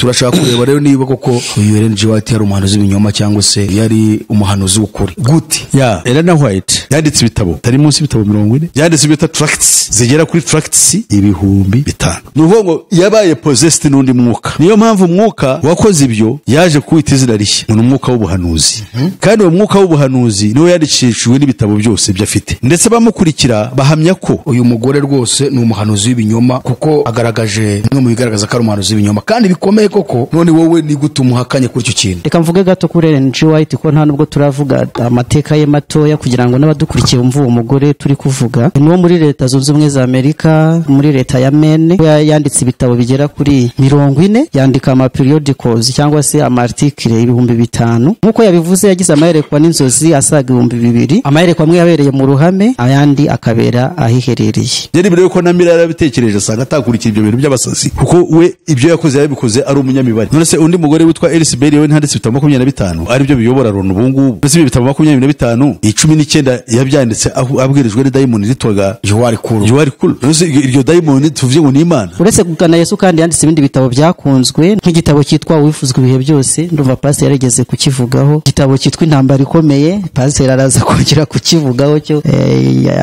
Turashaka kureba rero niba koko uyu Ellen G. White yari umuhanuzi w'ibinyoma cyangwa se yari umuhanuzi w'ukuri. Gute? Ya, Elena White yanditse ibitabo tari munsi y'ibitabo 40, yanditse ibyo bita tracts zigera kuri tracts 5000. Ni ukuvuga ngo yabaye possessed n'undi mwuka. Niyo mpamvu umwuka wakoze ibyo yaje kuwita izina rishya, ngo ni umwuka w'ubuhanuzi. Kandi uwo mwuka w'ubuhanuzi niwo yandikishijwe n'ibitabo byose byo afite, ndetse bamukurikira bahamya ko uyu mugore rwose ni umuhanuzi w'ibinyoma, kuko agaragaje bimwe mu bigaragaza ko ari umuhanuzi w'ibinyoma kandi bikomeye koko. None wowe ni gute umuhakanye kuri icyo kintu? Reka mvuge gato kuri Ellen G. White, ko nta nubwo turavuga amateka ye matoya kugira ngo n'abadukurikiye bumve uwo mugore turi kuvuga. Ni uwo muri Leta Zunze Ubumwe za Amerika, muri leta ya Maine. Yanditse ibitabo bigera kuri 40, yandika ama periodicals cyangwa se ama article 5000. Nk'uko yabivuze, yagize amayerekwa n'inzozi asaga 2000. Amayerekwa amwe yabereye mu ruhame, ayandi akabera ahiherereye. Yari mbere yuko na Mira yarabitekereje asanga atakurikira ibyo bintu by'abasazi, kuko we ibyo yakoze yabikoze ari umunyamibare. None se undi mugore witwa Alice Bailey we ntanditse ibitabo 25 aribyo biyobora Loni ubu ngubu? Mbese ibyo bitabo 25, 19 yabyanditse aho abwirijwe n'idayimoni ritwaga Juwari Kuru. Juwari Kuru. None se iryo dayimoni tuvuye ngo ni Imana? Uretse Kugana Yesu kandi yanditse ibindi bitabo byakunzwe, nk'igitabo cyitwa Uwifuzwa Ibihe Byose, ndumva pasiteri yarigeze kukivugaho. Igitabo cyitwa Intambara Ikomeye, pasiteri araza kongera kukivugaho cyo,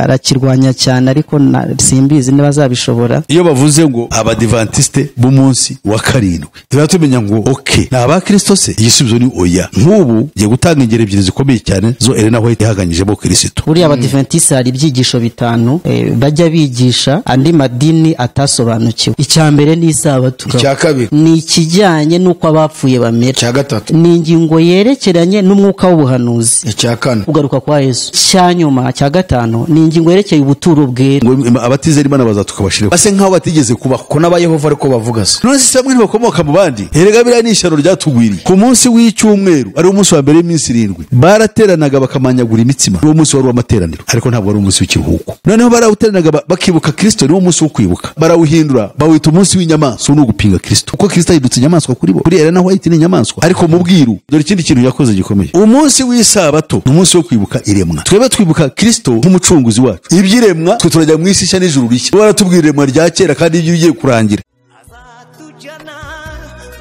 arakirwanya cyane, ariko simbizi niba azabishobora. Iyo bavuze ngo Abadivantisite b'umunsi wa karindwi, tuba tumenya ngo okay, ni abakristo se? Igisubizo ni oya. Nk'ubu ngiye gutanga ingero ebyiri zikomeye cyane zo Elena White yahaganyijemo Kristo. Buriya Abadivantisite hari ibyigisho 5 bajya bigisha andi madini atasobanukiwe. Icya mbere ni isabato. Icya kabiri ni ikijyanye n'uko abapfuye bamera. Icya gatatu ni ingingo yerekeranye n'umwuka w'ubuhanuzi. Icya kane kugaruka kwa Yesu. Icya nyuma cya gatanu ni ingingo yerekeye ubuturo bwera. Ngo abatizera Imana bazatuka base nkaho batigeze kubaho, ko n'abayehova ariko bavuga se. None se bamwe ntibakomoka mu bandi? Erega biriya ni ishyano ryatugwiriye. Ku munsi w'icyumweru, ari umunsi wa mbere w'iminsi 7, barateranaga bakamanyagura imitsima. Uwo munsi wari uw'amateraniro, ariko ntabwo wari umunsi w'ikiruhuko. Noneho barawuteranaga bakibuka Kristo, niwo munsi wo kwibuka. Barawuhindura bawita umunsi w'inyamaswa, ni ugupinga Kristo, kuko Kristo ahindutse inyamaswa kuri bo. Kuri Elena White ni inyamaswa, ariko mu bwiru dore ikindi kintu yakoze gikomeye. Umunsi w'isabato ni umunsi wo kwibuka iremwa. Twebwe twibuka Kristo nk'umucunguzi wacu. Iby'iremwa twe turajya mu isi nshya n'ijuru rishya. Baratubwira iremwa rya kera kandi ibyo bigiye kurangira. Azatujyana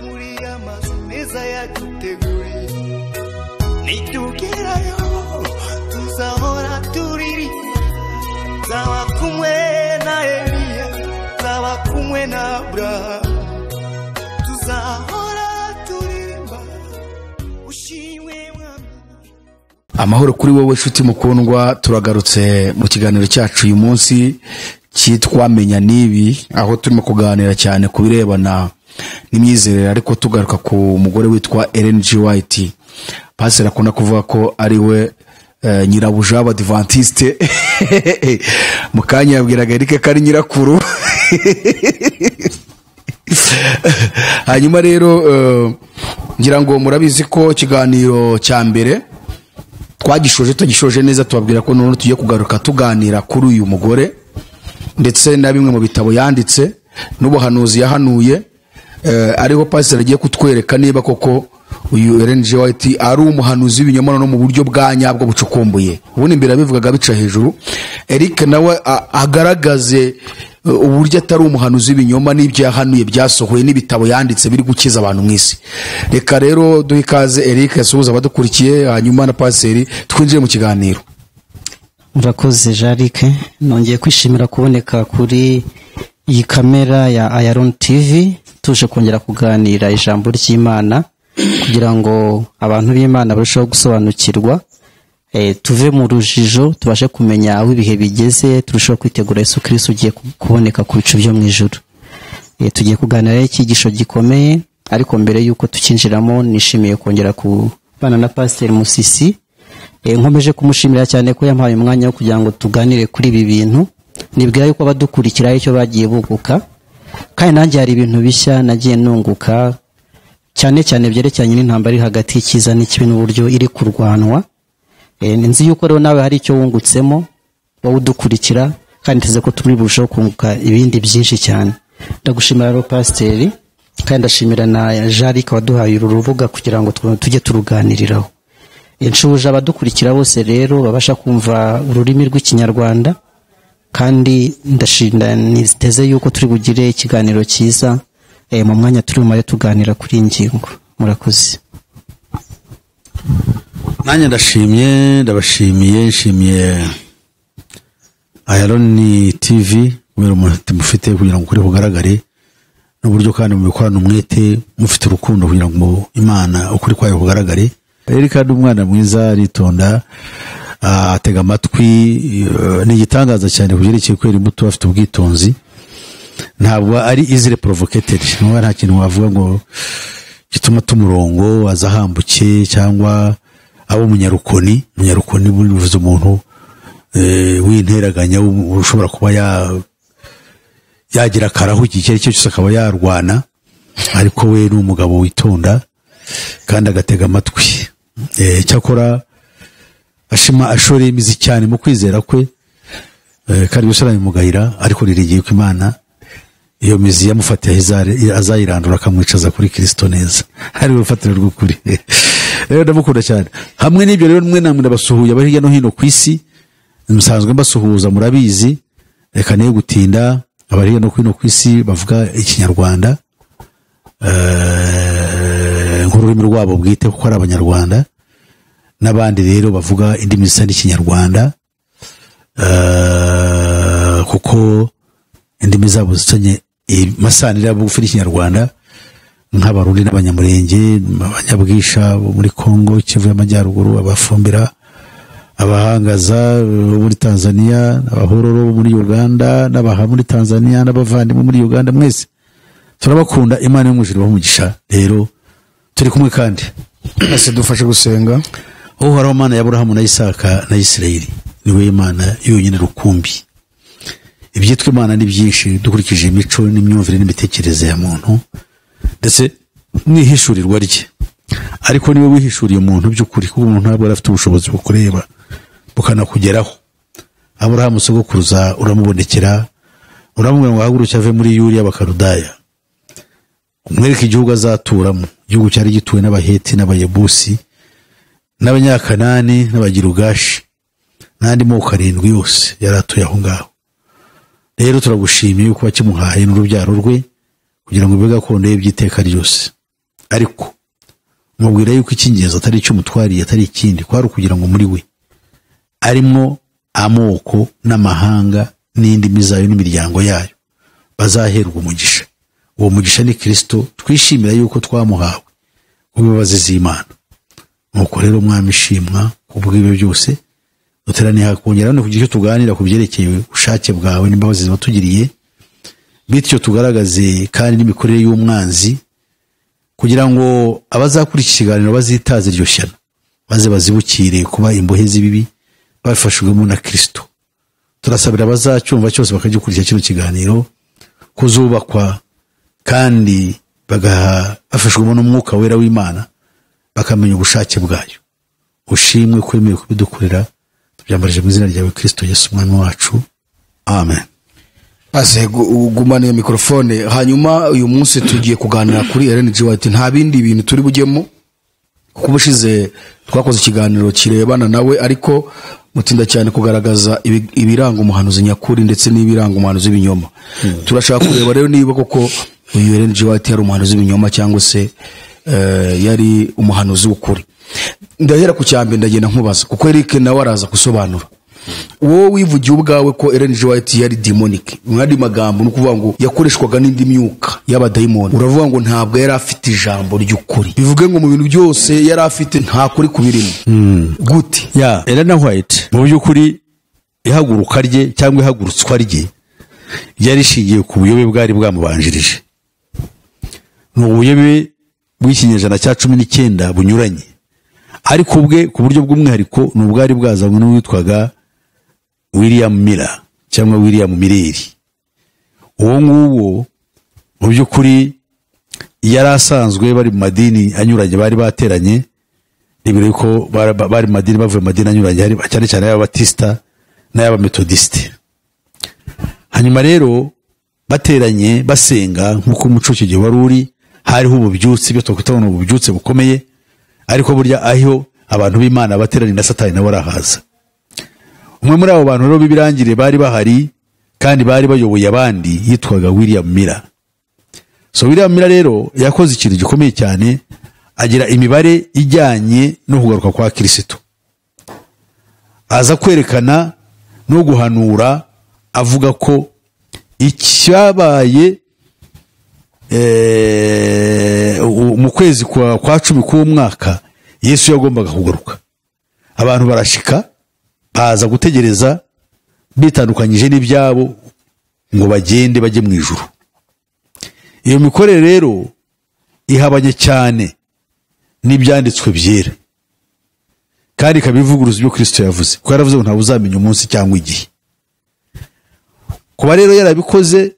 muri amazu meza yaduteguriye, nitugerayo tuzahora turirimba, nzaba kumwe na Eliya, nzaba kumwe na Aburahamu, tuzahora turirimba ushimwe Mwami. Amahoro kuri wowe nshuti mukundwa, turagarutse mu kiganiro cyacu uyu munsi cyitwa Menya Nibi, aho turimo kuganira cyane ku birebana n'imyizerere, ariko tugaruka ku mugore witwa Ellen G. White. Pastor akunda kuvuga ko ari we nyirabuja w'Abadivantiste. Mu kanya yabwiraga Eric ko ari nyirakuru. Hanyuma rero ngira ngo murabizi ko ikiganiro cya mbere twagishoje tugishoje neza, tubabwira ko none tugiye kugaruka tuganira kuri uyu mugore ndetse na bimwe mu bitabo yanditse n'ubuhanuzi yahanuye, ariho pastor agiye kutwereka niba koko uyu Ellen G. White ari umuhanuzi w'ibinyoma no mu buryo bwa nyabwo bucukumbuye. Ubundi mbere abivugaga bica hejuru. Eric nawe agaragaze uburyo atari umuhanuzi w'ibinyoma n'ibyo yahanuye byasohoye n'ibitabo yanditse biri gukiza abantu mu isi. Reka rero duhe ikaze Eric asuhuza abadukurikiye, hanyuma na pastor twinjire mu kiganiro. Murakoze Jarike, nongeye kwishimira kuboneka kuri iyi kamera ya Ayaron TV, tuje kongera kuganira ijambo ry'Imana kugira ngo abantu b'Imana barusheho gusobanukirwa, tuve mu rujijo, tubashe kumenya aho ibihe bigeze, turusheho kwitegura Yesu Kristo ugiye kuboneka ku bicu byo mu ijuru. Tugiye kuganira icyigisho gikomeye, ariko mbere yuko tukinjiramo nishimiye kongera kubana na Pastor Musisi. Nkomeje kumushimira cyane ko yampaye umwanya wo kugira ngo tuganire kuri ibi bintu. Nibwira yuko abadukurikira icyo bagiye bunguka, kandi nanjye hari ibintu bishya nagiye nunguka, cyane cyane byerekeranye n'intambara iri hagati y'icyiza n'ikibi n'uburyo iri kurwanwa. Nzi yuko rero nawe hari icyo wungutsemo wowe udukurikira, kandi nteze ko turi burusheho kunguka ibindi byinshi cyane. Ndagushimira rero Pasiteri, kandi ndashimira na Jarike waduhaye uru rubuga kugira ngo tujye turuganiriraho. Nshuje abadukurikira bose rero babasha kumva ururimi rw'Ikinyarwanda, kandi ndashinda niteze yuko turi bugire ikiganiro cyiza Mu mwanya turi bumare tuganira kuri iyi ngingo. Murakoze. Nanjye ndashimye, ndabashimiye, nshimiye Ayaloni TV kubera umuhate mufite kugira ngo ukuri kugaragare, n'uburyo kandi mubikorana umwete, mufite urukundo kugira ngo Imana ukuri kwayo kugaragare. Eric ni umwana mwiza, aritonda, atega amatwi, ni igitangaza cyane ku byerekeye kwera imbuto, afite ubwitonzi, ntabwo ari easily provocated. Nubwo nta kintu wavuga ngo gituma tumurongo azahambuke cyangwa abo umunyarukoni. Umunyarukoni bivuze umuntu w'interaganya, ushobora kuba yagira akarahu igihe icyo ari cyo cyose akaba yarwana, ariko we ni umugabo witonda kandi agatega amatwi. Cyakora ashima ashoreye imizi cyane mu kwizera kwe, kandi gusa arabimugayira, ariko niringiye ko Imana iyo mizi yamufatiye azayirandura akamwicaza kuri Kristo neza, ari urufatiro rw'ukuri. Rero ndamukunda cyane. Hamwe n'ibyo rero mwe namwe ndabasuhuye abari hirya no hino ku isi, musanzwe mbasuhuza murabizi, reka niyo gutinda. Abari hirya no hino ku isi bavuga Ikinyarwanda nk'ururimi rwabo bwite kuko ari Abanyarwanda, n'abandi rero bavuga indimi zisa n'Ikinyarwanda, kuko indimi zabo zisanye amasanira ya bugufi n'Ikinyarwanda, nk'Abarundi n'Abanyamurenge, Abanyabwisha bo muri Kongo, Kivu y'Amajyaruguru, Abafumbira, Abahangaza bo muri Tanzania, Abahororo bo muri Uganda, n'Abaha muri Tanzania, n'abavandimwe muri Uganda, mwese turabakunda. Imana yo mu ijuru ibahe umugisha. Rero turi kumwe kandi Ese dufashe gusenga. Uhoraho Mana ya Aburahamu na Isaka na Isirayeli, ni wowe Imana yonyine rukumbi. Ibyitwa Imana ni byinshi dukurikije imico n'imyumvire n'imitekerereze ya muntu ndetse n'ihishurirwa rye, ariko niwe wihishuriye umuntu by'ukuri, kuko umuntu ntabwo yari afite ubushobozi bwo kureba bukanakugeraho. Aburahamu sogokuruza uramubonekera, uramubwira ngo ahaguruke ave muri Yuri y'Abakaludaya, umwereke igihugu azaturamo, igihugu cyari gituwe n'Abaheti n'Abayebusi n'Abanyakanani n'Abagirugashi n'andi moko arindwi yose yari atuye aho ngaho. Rero turagushimiye yuko wakimuhaye n'urubyaro rwe kugira ngo bibe gakondo ye by'iteka ryose. Ariko mubwira yuko icy'ingenzi atari icyo umutwariye, atari ikindi, kwari ukugira ngo muri we arimo amoko n'amahanga n'indimi zayo n'imiryango yayo bazaherwa umugisha. Uwo mugisha ni Kristo, twishimira yuko twamuhawe kubw'imbabazi z'Imana. Nuko rero Mwami shimwa kubw'ibyo byose, duteraniye kongera no kugira icyo tuganira ku byerekeye ubushake bwawe n'imbabazi watugiriye, bityo tugaragaze kandi n'imikorere y'umwanzi, kugira ngo abazakurikira ikiganiro bazitaze iryo shyano, maze bazibukire kuba imbohe z'ibibi babifashijwemo na Kristo. Turasabira abazacyumva cyose bakagikurikira kino kiganiro kuzubakwa kandi bafashijwemo n'Umwuka Wera w'Imana, bakamenya ubushake bwayo. Ushimwe kwemeye kubidukorera, tubyambarije mu izina ryawe Kristo Yesu Umwami wacu, amen. Ase gumane iyo mikrofone. Hanyuma uyu munsi tugiye kuganira kuri Ellen G. White, nta bindi bintu turi bujyemo kuko ubushize twakoze ikiganiro kirebana nawe, ariko mutinda cyane kugaragaza ibiranga umuhanuzi nyakuri ndetse n'ibiranga umuhanuzi w'ibinyoma. Turashaka kureba rero niba koko uyu Ellen G. White yari umuhanuzi w'ibinyoma cyangwa se yari umuhanuzi w'ukuri. Ndahera ku cyambere, ndagenda nkubaza kuko Eric nawe araza gusobanura. Wowe wivugiye ubwawe ko Ellen G. White yari demonic, mu yandi magambo ni ukuvuga ngo yakoreshwaga n'indi myuka y'abadayimoni. Uravuga ngo ntabwo yari afite ijambo ry'ukuri, bivuge ngo mu bintu byose yari afite nta kuri kubirimo. Gute? Ya Ellen White mu by'ukuri ihaguruka rye cyangwa ihagurutswa rye ryari rishingiye ku buyobe bwari bwamubanjirije. Ni ubuyobe bw'ikinyejana cya 19 bunyuranye, ariko ubwe ku buryo bw'umwihariko ni ubwari bwazanywe n'uwitwaga William Miller cyangwa William Mireri. Uwo nguwo mu by'ukuri yari asanzwe bari mu madini anyuranye, bari bateranye, nibiro ko bari mu madini, bavuye mu madini anyuranye, cyane cyane y'Ababatista n'ay'Abametodiste. Hanyuma rero bateranye basenga nk'uko umuco icyo gihe wari uri, hariho ububyutse, ibyo twakwita ngo ni ububyutse bukomeye, ariko burya aho abantu b'Imana bateranye na Satani nawe arahaza. Umwe muri abo bantu rero b'ibirangire bari bahari kandi bari bayoboye abandi yitwaga William Miller. So William Miller rero yakoze ikintu gikomeye cyane, agira imibare ijyanye no kugaruka kwa Kristo, aza kwerekana no guhanura avuga ko icyabaye mu kwezi kwa 10 k'uwo mwaka Yesu yagombaga kugaruka. Abantu barashika baza gutegereza bitandukanyije n'ibyabo ngo bagende bajye mu ijuru. Iyo mikorere rero ihabanye cyane n'ibyanditswe byera, kandi ikabivuguruza ibyo Kristo yavuze, kuko yaravuze ngo ntabwo uzamenya umunsi cyangwa igihe. Kuba rero yarabikoze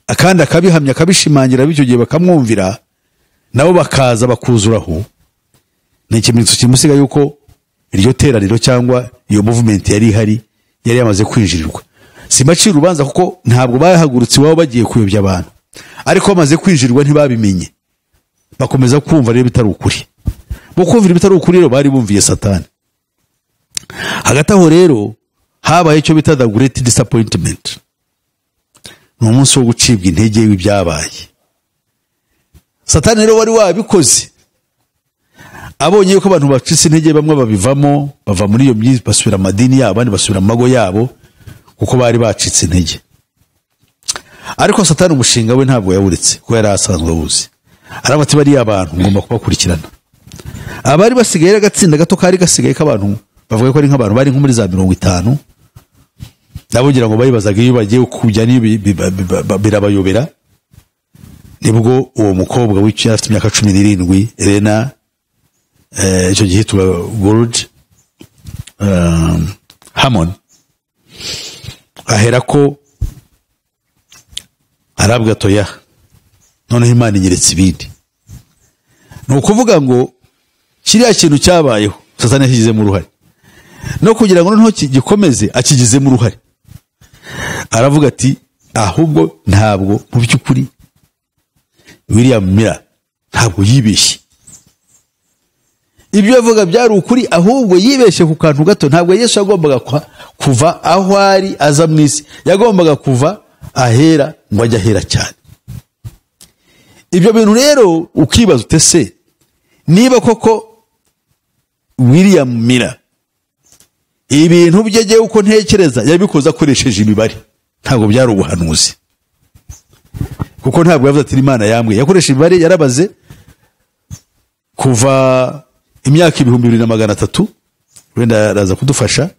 akandi akabihamya akabishimangira, bityo gihe bakamwumvira nabo bakaza bakuzuraho, ni ikimenyetso kimusiga yuko iryo teraniro cyangwa iyo movement yari ihari yari yamaze kwinjirirwa. Simbacira urubanza kuko ntabwo bahagurutse iwabo bagiye kuyobya abantu, ariko bamaze kwinjirirwa ntibabimenye, bakomeza kumva rero bitari ukuri. Mu kumvira ibitari ukuri rero bari bumviye Satani. Hagati aho rero habaye icyo bita the great disappointment, ni umunsi wo gucibwa intege w'ibyabaye. Satani rero wari wabikoze abonye yuko abantu bacitse intege, bamwe babivamo bava muri iyo myiza basubira amadini yabo, abandi basubira mu mago yabo kuko bari bacitse intege. Ariko Satani umushinga we ntabwo yawuretse kuko yari asanzwe awuzi. Aravuga ati bariya abantu ngomba kubakurikirana. Abari basigaye agatsinda gato kari gasigaye k'abantu bavuga ko ari nk'abantu bari nko muri za 50, nabo ngira ngo bayibazaga iyo bagiye kujya niyo birabayobera. Nibwo uwo mukobwa w'icyo afite imyaka 17, Elena, icyo gihe yitwa Gold Harmon, ahera ko arabwa toya, noneho Imana inyeretse ibindi. Ni ukuvuga ngo kiriya kintu cyabayeho Satani yakigizemo uruhare, no kugira ngo noneho gikomeze akigizemo uruhare. Aravuga ati ahubwo ntabwo mu by'ukuri William Miller ntabwo yibeshye, ibyo yavuga byari ukuri, ahubwo yibeshye ku kantu gato. Ntabwo Yesu yagombaga kuva aho ari aza mu isi, yagombaga kuva ahera ngo ajye ahera cyane. Ibyo bintu rero ukibaza ute se niba koko William Miller ibintu bye uko ntekereza yabikoze akoresheje imibare, ntabwo byari ubuhanuzi, kuko ntabwo yavuze ati Imana yambwiye. Yakoresheje imibare, yarabaze kuva imyaka 2300, wenda araza kudufasha,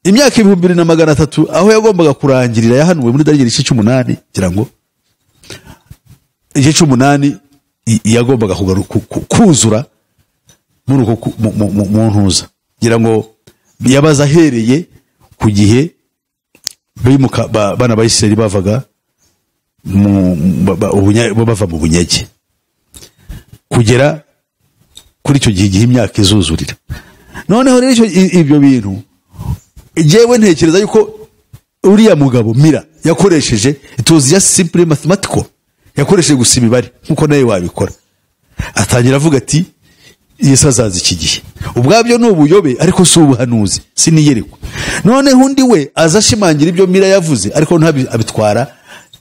imyaka 2300 aho yagombaga kurangirira yahanuwe muri Daniel igice cy'umunani, ngira ngo igice cy'umunani yagombaga kuzura muri uko mu ntuza, ngira ngo yabaza ahereye ku gihe bimuka bana ba Isirayeli bavaga bava mu bunyage kugera kuri icyo gihe imyaka izuzurira. Noneho rero ibyo bintu jewe ntekereza yuko uriya mugabo Miller yakoresheje, it was just simply mathematical, yakoresheje gusa imibare nkuko nawe wabikora. Atangira avuga ati Yesu azaza iki gihe. Ubwabyo ni ubuyobe, ariko si ubuhanuzi, siniyerekwa. Noneho undi we aza ashimangira ibyo Miller yavuze, ariko abitwara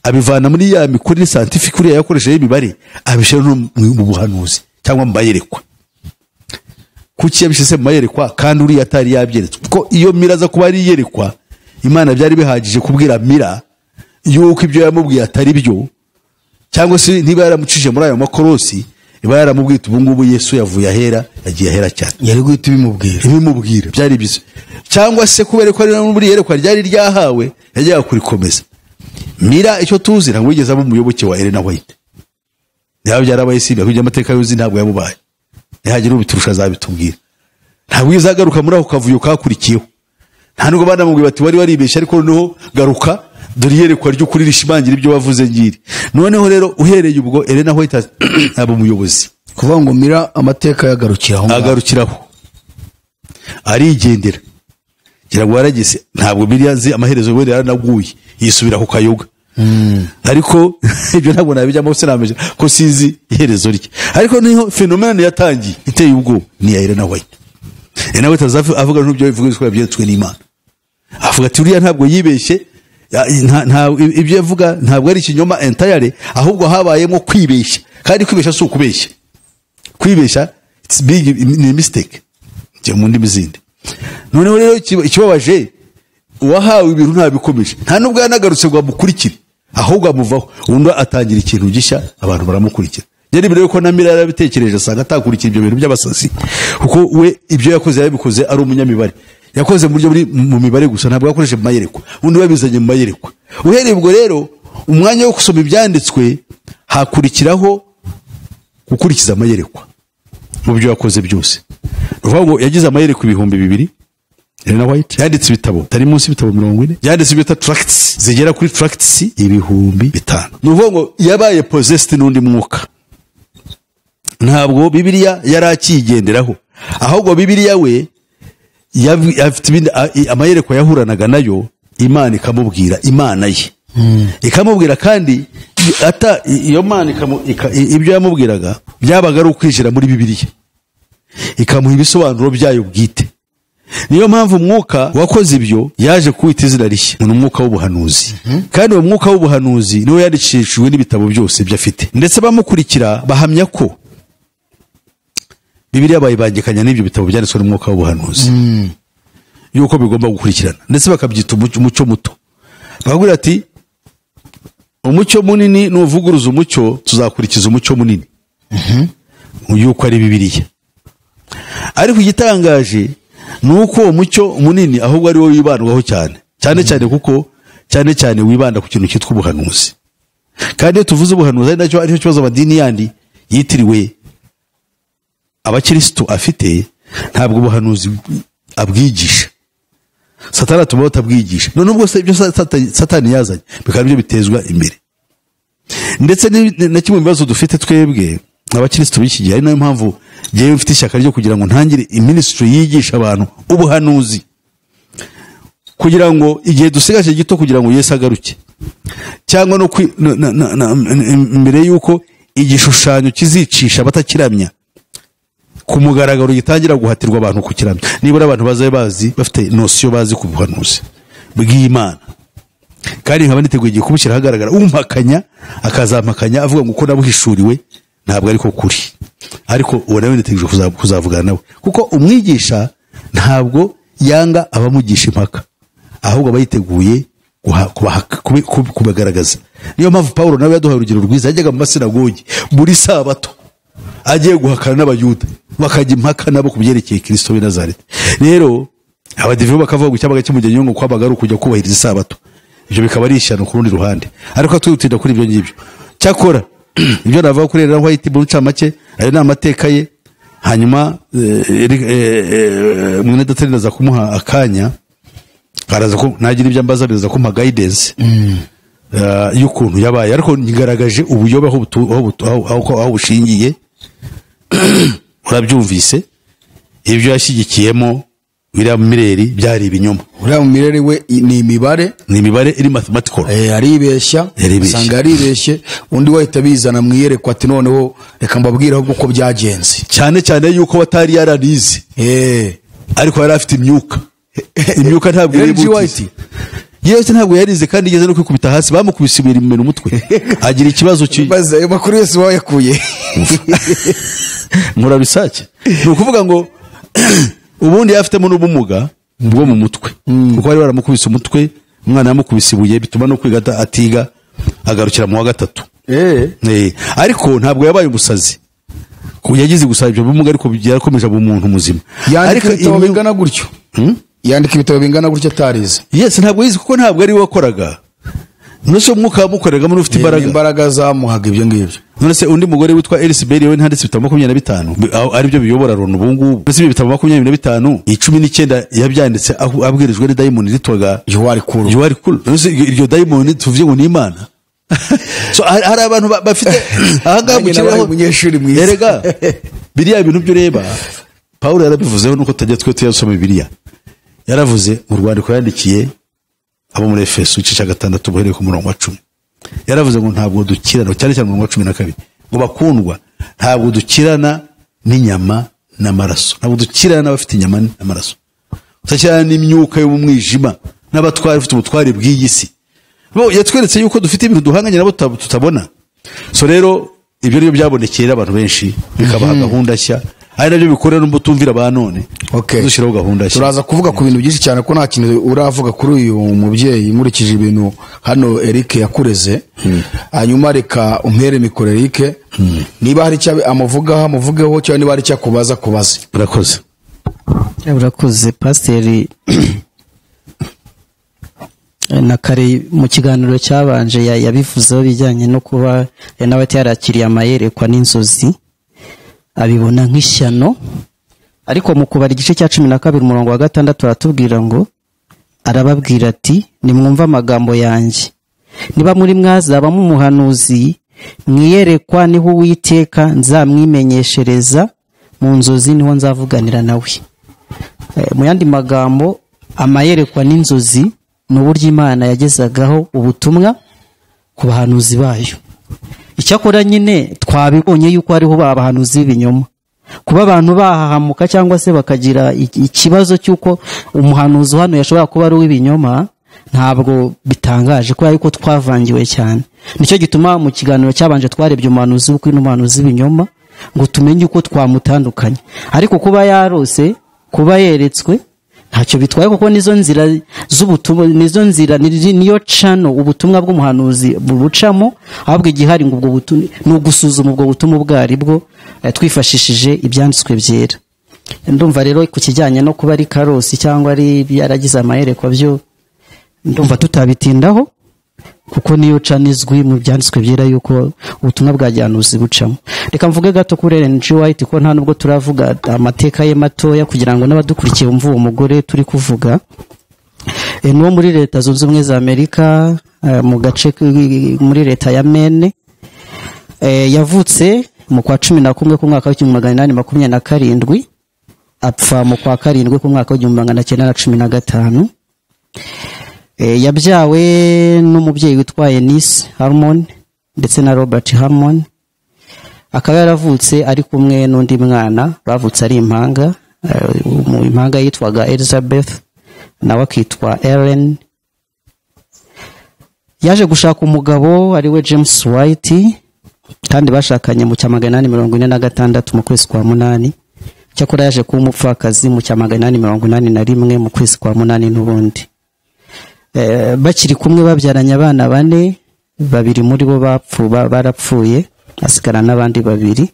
abivana muri ya mikurire scientific uriya yakoresheje imibare, abishyira no mu buhanuzi cyangwa mu bayerekwa. Kuki yabishyize mu mayerekwa kandi uriya atari yabyeretswe? Kuko iyo Miller aza kuba ari iyerekwa, Imana byari bihagije kubwira Miller yuko ibyo yamubwiye atari byo, cyangwa se niba yaramucije muri ayo makorosi iba yaramubwiye ubu ngubu Yesu yavuye ahera yagiye ahera cyane, yari guhita ibimubwira byari byiza. Cyangwa se kubera ko ari muri iyerekwa ryari ryahawe yajyaga kurikomeza. Miller icyo tuzi ntabwo yigeze aba umuyoboke wa Elena White, yaba byarabaye si ibyo amateka yuzi ntabwo yamubaye, ntihagira ubiturusha azabitubwira. Ntabwo izagaruka muri ako kavuyo kakurikiyeho, nta nubwo banamubwiye bati wari waribeshye, ariko noneho garuka dore iyerekwa ry'ukuri rishimangira ibyo wavuze ngiri. Noneho rero uhereye ubwo Elena White aba umuyobozi, kuvuga ngo Miller amateka yagarukiraho, agarukiraho arigendera. Ngira ngo warageze, ntabwo Miller nzi amaherezo, wenda yaranaguye yisubira ku kayoga. Ariko ibyo ntabwo nabijyamo, sinamenye ko sinzi iherezo rye. Ariko niho phenomena yatangiye iteye ubwoba ni ya Elena White. Elena White avuga n'ibyo bivuga ko yabyeretswe n'Imana, avuga ati uriya ntabwo yibeshye, Ibyo yavuga ntabwo ari ikinyoma entirely, ahubwo habayemo kwibeshya, kandi kwibeshya si ukubeshya. Kwibeshya it's big, ni mistake njye mu ndimi zindi. Noneho rero ikibabaje, uwahawe ibintu ntabikomeje, nta nubwo yanagarutse ngo amukurikire, ahubwo amuvaho, undi atangira ikintu gishya, abantu baramukurikira. Yari mbere yuko na Miller yarabitekereje, asanga atakurikira ibyo bintu by'abasazi, kuko we ibyo yakoze yabikoze ari umunyamibare, yakoze mu buryo buri mu mibare gusa, ntabwo yakoresheje mu mayerekwa. Undi wabizanye mu mayerekwa. Uhereye ubwo rero umwanya wo gusoma ibyanditswe hakurikiraho gukurikiza amayerekwa mu byo yakoze byose. Ni ukuvuga ngo yagize amayerekwa 2000. Elena White yanditse ibitabo tari munsi y'ibitabo 40, yanditse ibyo bita tracts zigera kuri tracts 5000. Ni ukuvuga ngo yabaye possessed n'undi mwuka. Ntabwo Bibiliya yari akigenderaho, ahubwo Bibiliya we afite ibindi amayerekwa yahuranaga nayo, Imana ikamubwira, Imana ye ikamubwira, kandi ata iyo Mana ibyo yamubwiraga byabaga ari ukwinjira muri Bibiliya, ikamuha ibisobanuro byayo bwite. Niyo mpamvu umwuka wakoze ibyo yaje kuwita izina rishya, ni umwuka w'ubuhanuzi. Kandi uwo mwuka w'ubuhanuzi niwo yandikishijwe n'ibitabo byose byo afite, ndetse bamukurikira bahamya ko Bibiliya bayibangikanya n'ibyo bitabo byanditswe n'umwuka w'ubuhanuzi, yuko bigomba gukurikirana, ndetse bakabyita umucyo muto. Bakavuga ati umucyo munini nuvuguruza umucyo, tuzakurikiza umucyo munini, yuko ari Bibiliya. Ariko igitangaje ni uko uwo mucyo munini ahubwo ari wo wibandwaho cyane cyane cyane, kuko cyane cyane wibanda ku kintu cyitwa ubuhanuzi. Kandi iyo tuvuze ubuhanuzi, ari nacyo aricyo kibazo amadini yandi yitiriwe abakirisitu afite, ntabwo ubuhanuzi abwigisha. Satani atuma batabwigisha. None ubwo se ibyo Satani yazanye bikaba byo bitezwa imbere. Ndetse na kimwe mu bibazo dufite twebwe abakirisitu b'iki gihe, ari nayo mpamvu njyewe mfite ishyaka ryo kugira ngo ntangire iministry yigisha abantu ubuhanuzi, kugira ngo igihe dusigaje gito kugira ngo Yesu agaruke, cyangwa no mbere yuko igishushanyo kizicisha batakiramya ku mugaragaro gitangira guhatirwa abantu kukiramya, nibura abantu bazabe bazi, bafite notion, bazi ku buhanuzi bw'Imana. Kandi nkaba niteguye igihe kubushyira ahagaragara, umpakanya akazampakanya avuga ngo uko nabuhishuriwe ntabwo ariko kuri, ariko uwo nawe nitegereje kuzavugana nawe, kuko umwigisha ntabwo yanga abamugisha impaka, ahubwo aba yiteguye kubagaragaza. Niyo mpamvu Pawulo nawe yaduhaye urugero rwiza, yajyaga mu masinagogi buri sabato agiye guhakana n'Abayuda, bakajya impaka nabo ku byerekeye Kristo w'i Nazareti. Rero abadive bakavuga ngo icyabaga kimujyanye ngo kwabaga ari ukujya kubahiriza isabato, ibyo bikaba ari ishyano ku rundi ruhande, ariko twihutinda kuri ibyo ngibyo. Cyakora ibyo navuga kuri Elena White mu ncamake, ayo ni amateka ye. Hanyuma mwene data ndaza kumuha akanya, araza ko nagira ibyo ambaza, biraza kumpa guidance y'ukuntu yabaye, ariko nyigaragaje ubuyobe aho bushingiye. Urabyumvise, ibyo yashyigikiyemo William Miller byari ibinyoma. William Miller we ni imibare, ni imibare iri mathematical. Aribeshya, Yaribeshye. usanga yaribeshye, undi we ahita abizana mu iyerekwa ati noneho reka mbabwire ahubwo uko byagenze. Cyane cyane yuko batari yararize. Ariko yari afite imyuka. Imyuka ntabwo Ellen G. iri White. Yesu ntabwo yarize, kandi igeze no kwikubita hasi, bamukubise ibuye rimumena umutwe. Agira ikibazo ki Maze ayo makuru yose wayakuye. Nkora research. Ni ukuvuga ngo ubundi yafitemo n'ubumuga bwo mu mutwe, kuko bari baramukubise umutwe, umwana yamukubise ibuye, bituma no kwiga atiga, agarukira mu wa gatatu. Ariko ntabwo yabaye umusazi. Yagize gusa ibyo bumuga, ariko byarakomeje aba umuntu muzima. Yandika Ariko ibitabo bingana gutyo. Yandika ibitabo bingana gutyo atarize. Yes, ntabwo yize kuko ntabwo ari we wakoraga. None se umwuka wamukoreragamo n'ufite imbaraga? Imbaraga zamuhaga ibyo ngibyo. None se undi mugore witwa Alice Bailey we ntanditse ibitabo 25, aho ari byo biyobora Loni ubu ngubu. None se ibyo bitabo 25, 19 yabyanditse aho abwirijwe n'idayimoni ritwaga Juwari Kuru. Juwari Kuru. None se iryo dayimoni tuvuye ngo ni Imana? So hari abantu bafite aha ngaha Nanjye mu kirere nabaye aho umunyeshuri mwiza. Erega biriya bintu byo ureba, Pawulo yarabivuzeho, nuko tutajya twe tuyasoma Bibiliya. Yaravuze mu rwandiko yandikiye abo muri Efeso igice cya 6 uhereye ku murongo wa 10. Yaravuze ngo ntabwo dukirana, cyane cyane umurongo wa 12, ngo bakundwa, ntabwo dukirana n'inyama n'amaraso, ntabwo dukirana n'abafite inyama n'amaraso, tudakirana n'imyuka yo mu mwijima n'abatwari bafite ubutware bw'iyi si. Yatweretse yuko dufite ibintu duhanganye nabo tutabona. So rero ibyo rero byabonekera abantu benshi bikabaha gahunda nshya, ari nabyo bikorera n'ubutumvira ba none. Dushyiraho gahunda nshya. Turaza kuvuga ku bintu byinshi cyane ko nta kintu uravuga kuri uyu mubyeyi nkurikije ibintu hano Eric yakureze. Hanyuma reka umpere mikoro Eric, niba hari icyo amuvugaho amuvugeho, cyangwa niba hari icyo akubaza kubaze. Urakoze. Urakoze Pasiteri. Na kare mu kiganiro cyabanje yabivuzeho bijyanye no kuba nawe yarakiriye amayerekwa n'inzozi abibona nk'ishyano, ariko mu kubara igice cya 12 umurongo wa 6 aratubwira ngo arababwira ati nimwumve amagambo yanjye, niba muri mwazabamo umuhanuzi mwiyerekwa niho Uwiteka nzamwimenyeshereza, mu nzozi niho nzavuganira nawe. Mu yandi magambo, amayerekwa n'inzozi ni uburyo Imana yagezagaho ubutumwa ku bahanuzi bayo. Icyakora nyine twabibonye yuko hariho abahanuzi b'ibinyoma. Kuba abantu bahahamuka cyangwa se bakagira ikibazo cy'uko umuhanuzi hano yashobora kuba ari uw'ibinyoma, ntabwo bitangaje kubera yuko twavangiwe cyane. Nicyo gituma mu kiganiro cyabanje twarebye umuhanuzi w'ukuri n'umuhanuzi w'ibinyoma ngo tumenye uko twamutandukanya. Ariko kuba yarose, kuba yeretswe, ntacyo bitwaye, kuko nizo nzira z'ubutumwa, nizo nzira, niyo cano ubutumwa bw'umuhanuzi bubucamo. Ahubwo igihari ngo ubwo butumwa ni ugusuzuma ubwo butumwa ubwo ari bwo twifashishije ibyanditswe byera. Ndumva rero ku kijyanye no kuba ari karosi cyangwa ari yaragize amayerekwa byo ndumva tutabitindaho, kuko niyo cano izwi mu byanditswe byera yuko ubutumwa bwa gihanuzi bucamo. Reka mvuge gato kuri Ellen G. White, ko nta nubwo turavuga amateka ye matoya kugira ngo n'abadukurikiye bumve uwo mugore turi kuvuga. Ni muri Leta Zunze Ubumwe za Amerika, mu gace muri leta ya Maine. Yavutse mu kwa 11 ku mwaka wa 1827, apfa mu kwa 7 ku mwaka wa 1915. Yabyawe n'umubyeyi witwa Eunice Harmon ndetse na Robert Harmon. Akaba yaravutse ari kumwe n'undi mwana bavutse ari impanga. Mu impanga yitwaga Elizabeth, nawe akitwa Ellen. Yaje gushaka umugabo ari we James White, kandi bashakanye mu cya 846 mu kwezi kwa 8. Cyakora yaje kuba umupfakazi mu cya 881 mu kwezi kwa 8 n'ubundi. Bakiri kumwe babyaranye abana 4, 2 muri bo barapfuye, asigara n'abandi 2.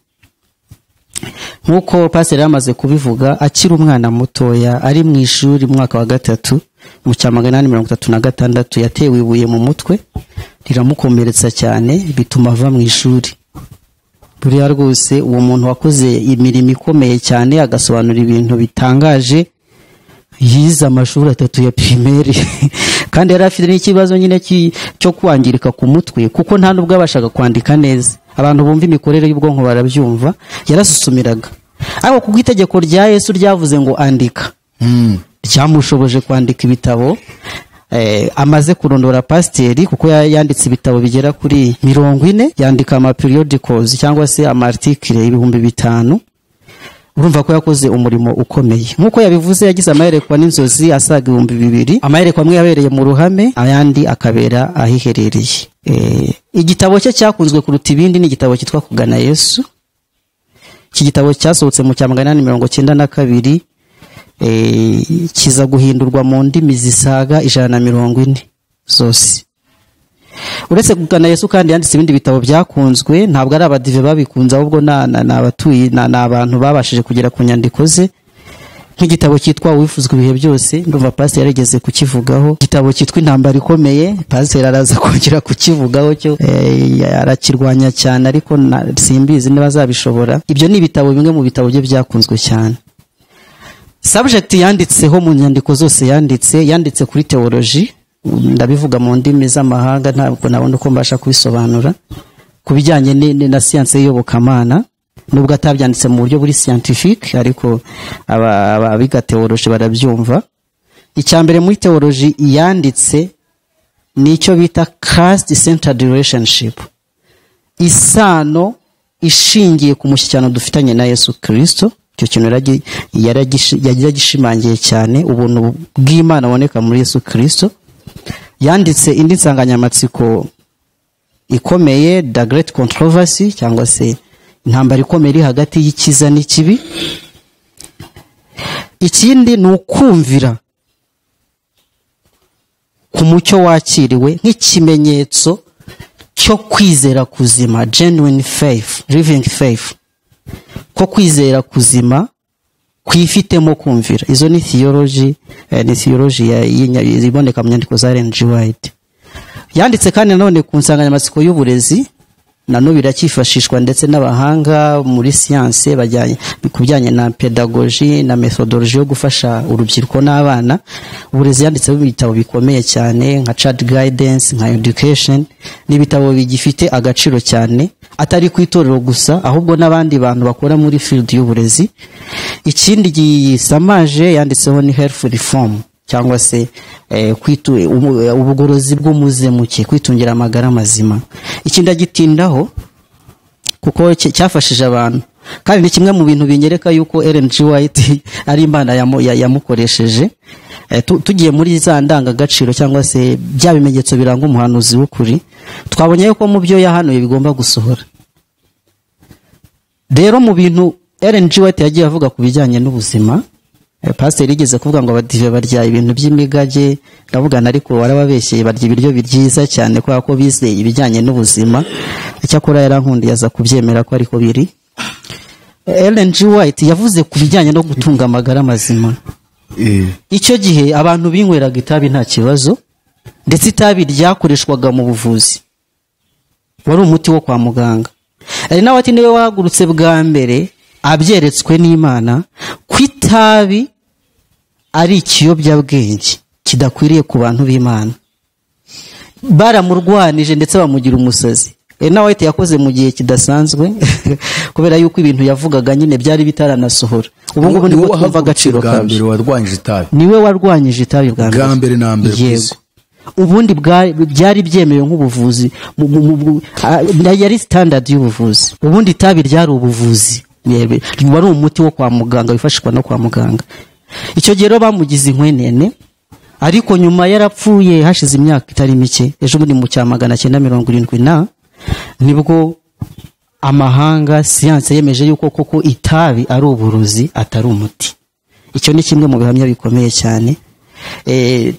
Nkuko pastor yamaze kubivuga, akiri umwana mutoya ari mu ishuri mu mwaka wa 3 mu cya 836 yatewe ibuye mu mutwe riramukomeretsa cyane, bituma ava mu ishuri. Buriya rwose uwo muntu wakoze imirimo ikomeye cyane agasobanura ibintu bitangaje, yize amashuri 3 ya primaire kandi yari afite n'ikibazo nyine cyo kwangirika ku mutwe, kuko nta nubwo abashaga kwandika neza. Abantu bumva imikorere y'ubwonko barabyumva, yarasusumiraga. Ariko kubwo itegeko rya Yesu ryavuze ngo andika, ryamushoboje kwandika ibitabo. Amaze kurondora pasiteri, kuko yanditse ibitabo bigera kuri 40, yandika ama periodicals cyangwa se ama article 5000. Urumva ko yakoze umurimo ukomeye. Nkuko yabivuze, yagize amayerekwa n'inzozi asaga 2000. Amayerekwa amwe yabereye mu ruhame, ayandi akabera ahiherereye. Igitabo cye cyakunzwe kuruta ibindi ni igitabo cyitwa Kugana Yesu. Iki gitabo cyasohotse mu cya 892, kiza guhindurwa mu ndimi zisaga 140 zose. Uretse Kugana Yesu kandi yanditse ibindi bitabo byakunzwe, ntabwo ari abadive babikunze, ahubwo n'abatuye n'abantu babashije kugera ku nyandiko ze, nk'igitabo cyitwa Uwifuzwa ibihe byose, ndumva pastor yarigeze kukivugaho. Igitabo cyitwa Intambara ikomeye, pastor araza kongera kukivugaho cyo, arakirwanya cyane, ariko simbizi niba azabishobora. Ibyo ni ibitabo bimwe mu bitabo bye byakunzwe cyane. Subject yanditseho mu nyandiko zose yanditse kuri theology, ndabivuga mu ndimi z'amahanga ntabwo nabona uko mbasha kubisobanura, ku bijyanye na siyanse y'iyobokamana, nubwo atabyanditse mu buryo buri scientific, ariko abiga theology barabyumva. Icya mbere muri theology yanditse nicyo bita Christ centered relationship, isano ishingiye ku mushyikirano dufitanye na Yesu Kristo. Icyo kintu yaragishimangiye cyane, ubuntu bw'Imana buboneka muri Yesu Kristo. Yanditse indi nsanganyamatsiko ikomeye, The Great Controversy, cyangwa se intambara ikomeye iri hagati y'ikiza n'ikibi. Ikindi ni ukumvira ku mucyo wakiriwe nk'ikimenyetso cyo kwizera kuzima, genuine faith, living faith, ko kwizera kuzima kwifitemo kumvira. Izo ni theology, ni theology iboneka mu nyandiko za Ellen G. White. Yanditse kandi nanone ku nsanganyamatsiko y'uburezi, na n'ubu iracyifashishwa ndetse n'abahanga muri siyanse bajyanye ku bijyanye na pedagogy na methodology yo gufasha urubyiruko n'abana. Uburezi yanditseho ibitabo bikomeye cyane nka Child Guidance, nka Education, ni ibitabo bigifite agaciro cyane, atari ku itorero gusa, ahubwo n'abandi bantu bakora muri field y'uburezi. Ikindi gisamaje yanditseho ni health reform, cyangwa se ubugorozi bw'umuze muke, kwitungira amagara mazima. Iki ndagitindaho kuko cyafashije abantu, kandi ni kimwe mu bintu binyereka yuko Ellen G. White ari Imana yamukoresheje. Tugiye muri za ndangagaciro cyangwa se bya bimenyetso biranga umuhanuzi w'ukuri, twabonye yuko mu byo yahanuye bigomba gusohora. Rero mu bintu Ellen G. White yagiye avuga ku bijyanye n'ubuzima, pasiteri yigeze kuvuga ngo abadive barya ibintu by'imigage, ndavuga na ariko warababeshyeye, barya ibiryo byiza cyane kubera ko bizeye ibijyanye n'ubuzima. Icyakora yarankundiye aza kubyemera ko ariko biri. Ellen G. White yavuze ku bijyanye no gutunga amagara mazima. Icyo gihe abantu binyweraga itabi nta kibazo, ndetse itabi ryakoreshwaga mu buvuzi, wari umuti wo kwa muganga. Ellen White niwe wahagurutse bwa mbere abyeretswe n'Imana ko itabi ari ikiyobyabwenge kidakwiriye ku bantu b'Imana. Baramurwanije ndetse bamugira umusazi. Ellen White yakoze mu gihe kidasanzwe kubera yuko ibintu yavugaga nyine byari bitaranasohora. Ubu ngubu nibwo twumva agaciro bwa kabyo. mbere warwanyije itabi. Niwe warwanyije itabi bwa mbere. Bwa mbere na mbere ku Yego. isi. Ubundi byari byemewe nk'ubuvuzi, yari standard y'ubuvuzi. Ubundi itabi ryari ubuvuzi, wari umuti wo kwa muganga wifashishwa no kwa muganga. Icyo gihe rero bamugize inkwenene, ariko nyuma yarapfuye hashize imyaka itari mike, ejo bundi mu cya 970 na nibwo amahanga siyanse yemeje yuko koko itabi ari uburozi atari umuti. Icyo ni kimwe mu bihamya bikomeye cyane.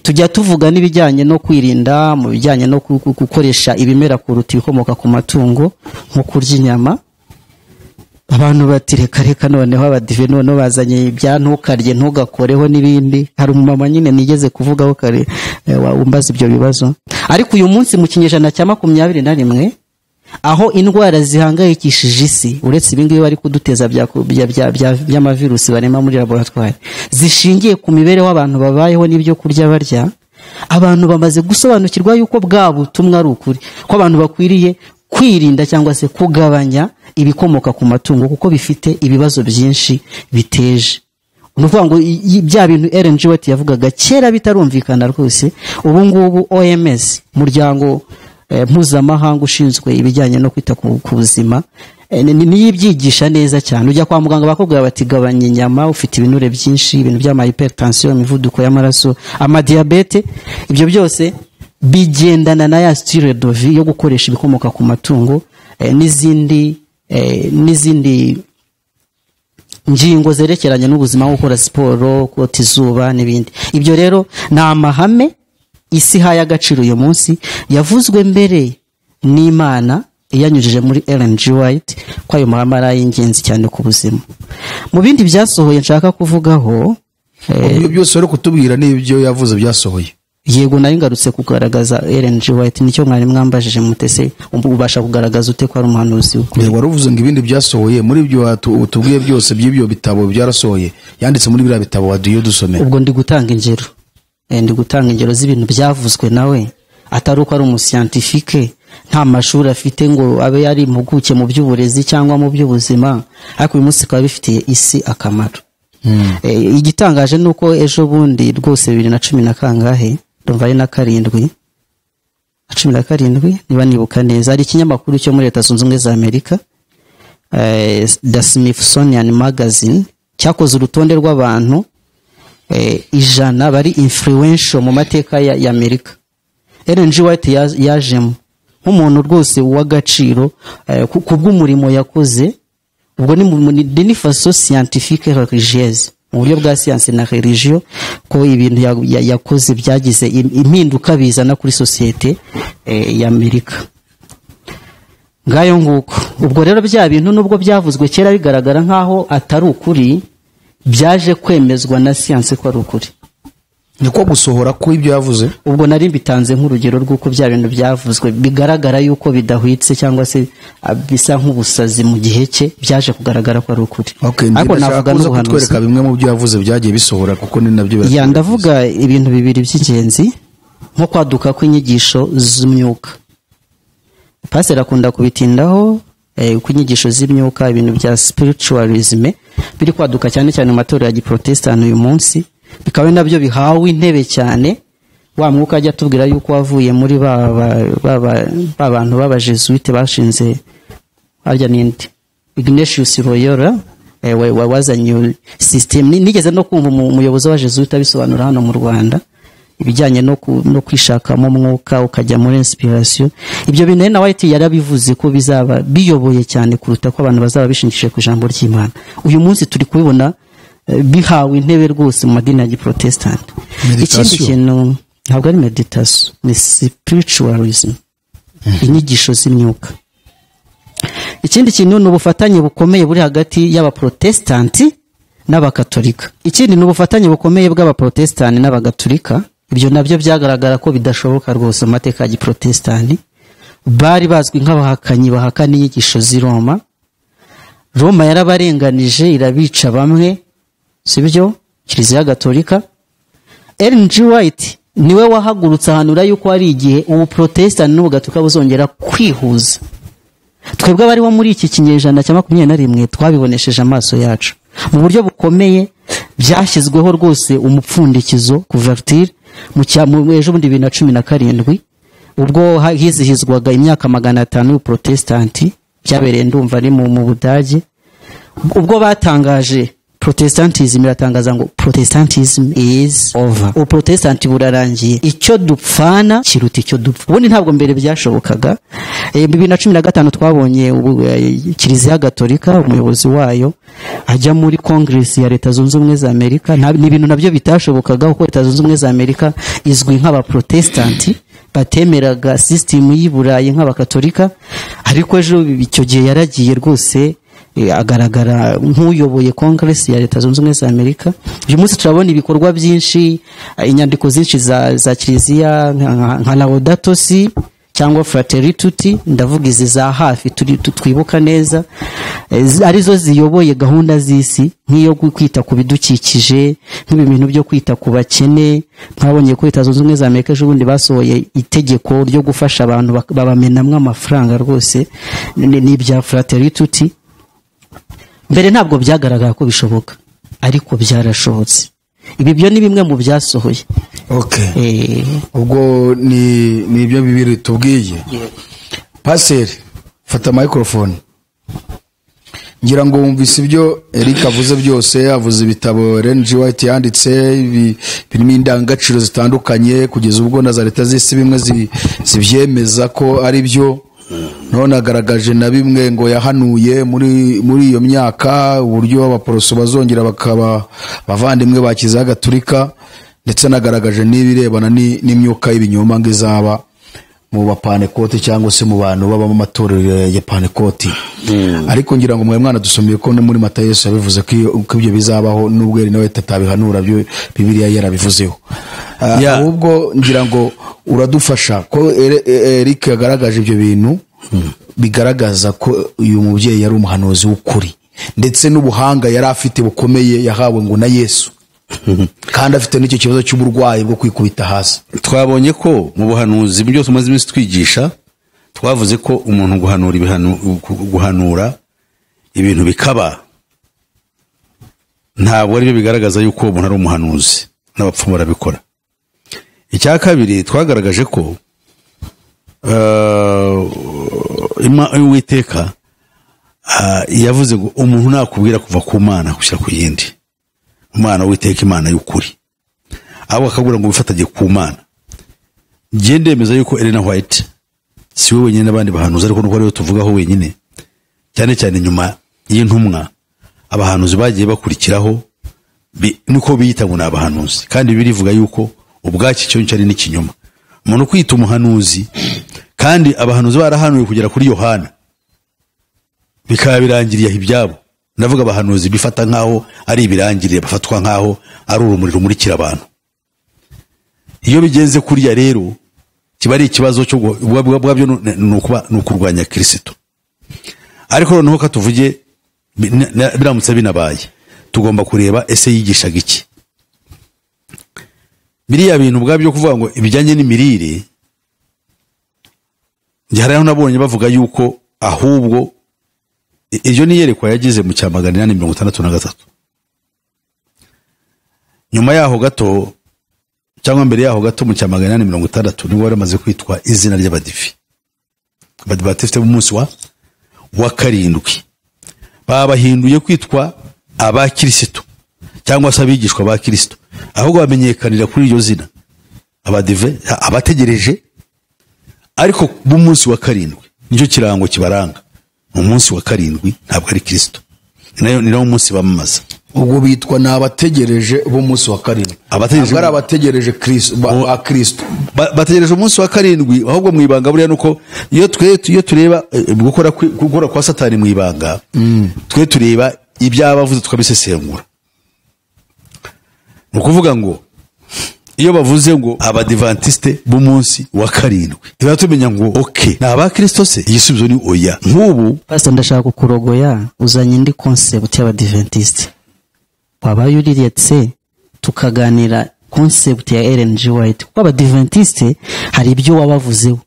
Tujya tuvuga n'ibijyanye no kwirinda mu bijyanye no gukoresha ibimera kuruta ibikomoka ku matungo nko kurya inyama. Abantu bati reka reka, noneho abadive noneho bazanye ibya ntukarye ntugakoreho n'ibindi. Hari umumama nyine nigeze kuvugaho kare, wumbaza ibyo bibazo. Ariko uyu munsi mu kinyejana cya 21, aho indwara zihangayikishije isi, uretse ibi ngibi bari kuduteza by'amavirusi barema muri laboratoire, zishingiye ku mibereho abantu babayeho n'ibyo kurya barya, abantu bamaze gusobanukirwa yuko bwa butumwa ari ukuri, ko abantu bakwiriye kwirinda cyangwa se kugabanya ibikomoka ku matungo kuko bifite ibibazo byinshi biteje. Ni ukuvuga ngo bya bintu Ellen G. White yavugaga kera bitarumvikana rwose, ubu ngubu OMS, umuryango mpuzamahanga ushinzwe ibijyanye no kwita ku buzima, niyo ibyigisha neza cyane. Ujya kwa muganga bakubwira bati gabanya inyama, ufite ibinure byinshi, ibintu by'ama hypertension, imivuduko y'amaraso, amadiabete, ibyo byose bigendana na ya style de vie yo gukoresha ibikomoka ku matungo, n'izindi ngingo zerekeranye n'ubuzima nko gukora siporo, kota izuba n'ibindi. Ibyo rero ni amahame isi ihaye agaciro uyu munsi, yavuzwe mbere n'Imana iyanyujije muri Ellen G. White, ko ayo mahame ari ay'ingenzi cyane ku buzima. Mu bindi byasohoye nshaka kuvugaho, Ibyo byose wari kutubwira n'ibyo yavuze byasohoye. Yego, nari ngarutse kugaragaza Ellen G. White, nicyo mwari mwambajije mutese ubasha kugaragaza ute ko ari umuhanuzi w'ukuri. Yego, wari uvuze ngo ibindi byasohoye muri ibyo utubwiye byose by'ibyo bitabo byarasohoye, yanditse muri biriya bitabo waduye dusomera. Ubwo ndi gutanga ingero. Ndi gutanga ingero z'ibintu byavuzwe nawe, atari uko ari umuscientifique, nta mashuri afite ngo abe yari impuguke mu by'uburezi cyangwa mu by'ubuzima, ariko uyu munsi bikaba bifitiye isi akamaro. Igitangaje ni uko ejo bundi rwose bibiri na cumi na kangahe, ndumva ari na karindwi, na cumi na karindwi niba nibuka neza, hari ikinyamakuru cyo muri Leta Zunze Ubumwe za Amerika, The Smithsonian Magazine, cyakoze urutonde rw'abantu 100 bari influential mu mateka ya Amerika. Ellen G. White yajemo nk'umuntu rwose w'agaciro ku bw'umurimo yakoze. Ubwo ni d'une façon scientifique religieuse, mu buryo bwa siyansi na religion, ko ibintu yakoze byagize impinduka bizana kuri sosiyete y'Amerika. Ngayo nguko. Ubwo rero bya bintu nubwo byavuzwe kera bigaragara nkaho atari ukuri, byaje kwemezwa na siyansi ko ari ukuri. Niko gusohora ko ibyo yavuze. Ubwo nari mbitanze nk'urugero rw'uko bya bintu byavuzwe bigaragara yuko bidahwitse cyangwa se bisa nk'ubusazi mu gihe cye, byaje kugaragara ko ari ukuri. Okay, ariko navuga n'ubuhanuzi. Kutwereka bimwe mu byo yavuze byagiye bisohora, kuko ni nabyo. Ya, ndavuga ibintu bibiri by'ingenzi, nko kwaduka kw'inyigisho z'imyuka. Pastor akunda kubitindaho, ku inyigisho z'imyuka, ibintu bya spiritualism biri kwaduka cyane cyane mu matorero ya giprotestant uyu munsi, bikaba nabyo bihawe intebe cyane. Wa mwuka ajya atubwira yuko wavuye muri ba bantu b'abajesuite bashinze harya ninde, Ignatius Loyola, wazanye system. Nigeze no kumva umuyobozi wa Jesuite abisobanura hano mu Rwanda, ibijyanye no kwishakamo umwuka ukajya muri inspiration. Ibyo bintu na White yarabivuze ko bizaba biyoboye cyane kuruta ko abantu bazaba bishingikije ku ijambo ry'Imana. Uyu munsi turi kubibona bihawe intebe rwose mu madini ya giprotestant. Ikindi kintu ntabwo ari meditation, ni spiritualism, inyigisho z'imyuka. Ikindi kintu ni ubufatanye bukomeye buri hagati y'abaprotestanti n'abakatolika. Ikindi ni ubufatanye bukomeye bw'abaprotestanti n'abagatolika. Ibyo nabyo byagaragara ko bidashoboka rwose mu mateka ya giprotestanti. Bari bazwi nk'abahakanyi bahakana inyigisho z'i Roma. Roma yarabarenganije irabica bamwe, sibyo? Kiliziya Gatolika. Ellen G. White niwe wahagurutse ahanura yuko hari igihe ubuprotestanti n'ubugatolika buzongera kwihuza. Twebwe abariho muri iki kinyejana cya 21 twabibonesheje amaso yacu mu buryo bukomeye. Byashyizweho rwose umupfundikizo couverture mu ejo bundi 2017, ubwo hizihizwaga imyaka 500 y'ubuprotestanti, byabereye ndumva ari mu Budage. Ubwo batangaje Protestantism, iratangaza ngo Protestantism is over, ubuprotestanti burarangiye, icyo dupfana kiruta icyo dupfa. Ubundi ntabwo mbere byashobokaga. 2015 twabonye Kiliziya Gatolika, umuyobozi wayo ajya muri Congress ya Leta Zunze Ubumwe za Amerika. Ni ibintu nabyo bitashobokaga, kuko Leta Zunze Ubumwe za Amerika izwi nk'abaprotestanti batemeraga system y'i Burayi nk'abakatolika. Ariko ejo icyo gihe yaragiye rwose agaragara nk'uyoboye Congress ya Leta Zunze Ubumwe za Amerika. Uyu munsi turabona ibikorwa byinshi, inyandiko zinshi za Kiliziya nka Laudato Si cyangwa Fratelli Tutti, ndavuga izi za hafi twibuka neza, arizo ziyoboye gahunda z'isi, nk'iyo kwita ku bidukikije, nk'ibintu byo kwita ku bakene. Mwabonye ko Leta Zunze Ubumwe za Amerika ejo bundi basohoye itegeko ryo gufasha abantu babamenamwe amafaranga rwose, ni ibya Fratelli Tutti. Mbere ntabwo byagaragara ko bishoboka, ariko byarashobotse. Ibi byo ni bimwe mu byasohoye. Okay. Ubwo ni ibyo bibiri tubwiye. Pastor, fata microphone. Ngira ngo wumvise ibyo Eric avuze byose, avuze ibitabo Ellen G. White yanditse birimo indangagaciro zitandukanye, kugeza ubwo na za leta z'isi bimwe zibyemeza ko ari byo. None agaragaje na bimwe ngo yahanuye muri iyo myaka, uburyo abaporoso bazongera bakaba bavandimwe ba Kiliziya Gatolika, ndetse nagaragaje n'ibirebana n'imyuka y'ibinyoma ngo izaba mu bapanekote cyangwa se mu bantu baba mu matorero ya panekoti. Ariko ngira ngo mwe mwana dusomeye ko no muri Matayo Yesu yabivuze ko ibyo bizabaho, nubwo yari nawe tatabihanura byo Bibiliya yarabivuzeho. Ahubwo ngira ngo uradufasha ko Eric yagaragaje ibyo bintu bigaragaza ko uyu mubyeyi yari umuhanuzi w'ukuri, ndetse n'ubuhanga yari afite bukomeye yahawe ngo na Yesu, kandi afite n'icyo kibazo cy'uburwayi bwo kwikubita hasi. Twabonye ko mu buhanuzi byose umaze iminsi twigisha, twavuze ko umuntu guhanura ibintu bikaba ntabwo aribyo bigaragaza yuko umuntu ari umuhanuzi, n'abapfumu barabikora. Icya kabiri twagaragaje ko Uwiteka yavuze ngo umuntu nakubwira kuva ku Mana gushyira ku yindi, Umwana w'Uwiteka Imana y'ukuri, abo akabura ngo wifatanye ku Mana. Njye ndemeza yuko Elena White si we wenyine n'abandi bahanuzi, ariko nuko ariwe tuvugaho wenyine, cyane cyane nyuma y'intumwa abahanuzi bagiye bakurikiraho niko biyita ngo ni abahanuzi, kandi Bibiliya ivuga yuko ubwacyo icyo ngicyo ari n'ikinyoma. Umuntu kwita umuhanuzi kandi abahanuzi barahanuye kugera kuri Yohana bikaba birangiriye aho ibyabo. Ndavuga abahanuzi bifata nkaho ari ibirangirire, bafatwa nkaho ari urumuri rumurikira abantu. Iyo bigenze kuriya rero kiba ari ikibazo cyo bwabyo ni ukurwanya Kristo. Ariko noneho katuvuge biramutse binabaye, tugomba kureba ese yigishaga iki. Biriya bintu ubwabyo kuvuga ngo ibijyanye n'imirire, njye hariho nabonye bavuga yuko ahubwo iryo ni iyerekwa yagize mu cya 863. Nyuma yaho gato cyangwa mbere yaho gato mu cya 860 nibwo bari bamaze kwitwa izina ry'abadivi. Abadivantisite b'umunsi wa karindwi babahinduye kwitwa abakristo cyangwa se abigishwa ba Kristo, ahubwo bamenyekanira kuri iryo zina abadive, abategereje, ariko b'umunsi wa karindwi nicyo kirango kibaranga. Umunsi wa karindwi ntabwo ari Kristo, ni nawo munsi bamamaza. Ubwo bitwa ni abategereje b'umunsi wa karindwi, Abategereje ntabwo ari abategereje Kristo, ba Kristo. Bategereje umunsi wa karindwi. Ahubwo mu ibanga buriya nuko iyo twe iyo tureba gukora kwa Satani mu ibanga, twe tureba ibyabavuze tukabisesengura. Ni ukuvuga ngo iyo bavuze ngo abadivantiste b'umunsi wa karindwi, tuba tumenya ngo okay, ni aba Kristo se? Igisubizo ni oya. Nk'ubu Pastor, ndashaka kukurogoya, uzanye indi concept y'abadivantiste. Wabaye uriretse tukaganira concept ya Ellen G. White, kuko abadivantiste hari ibyo wabavuzeho.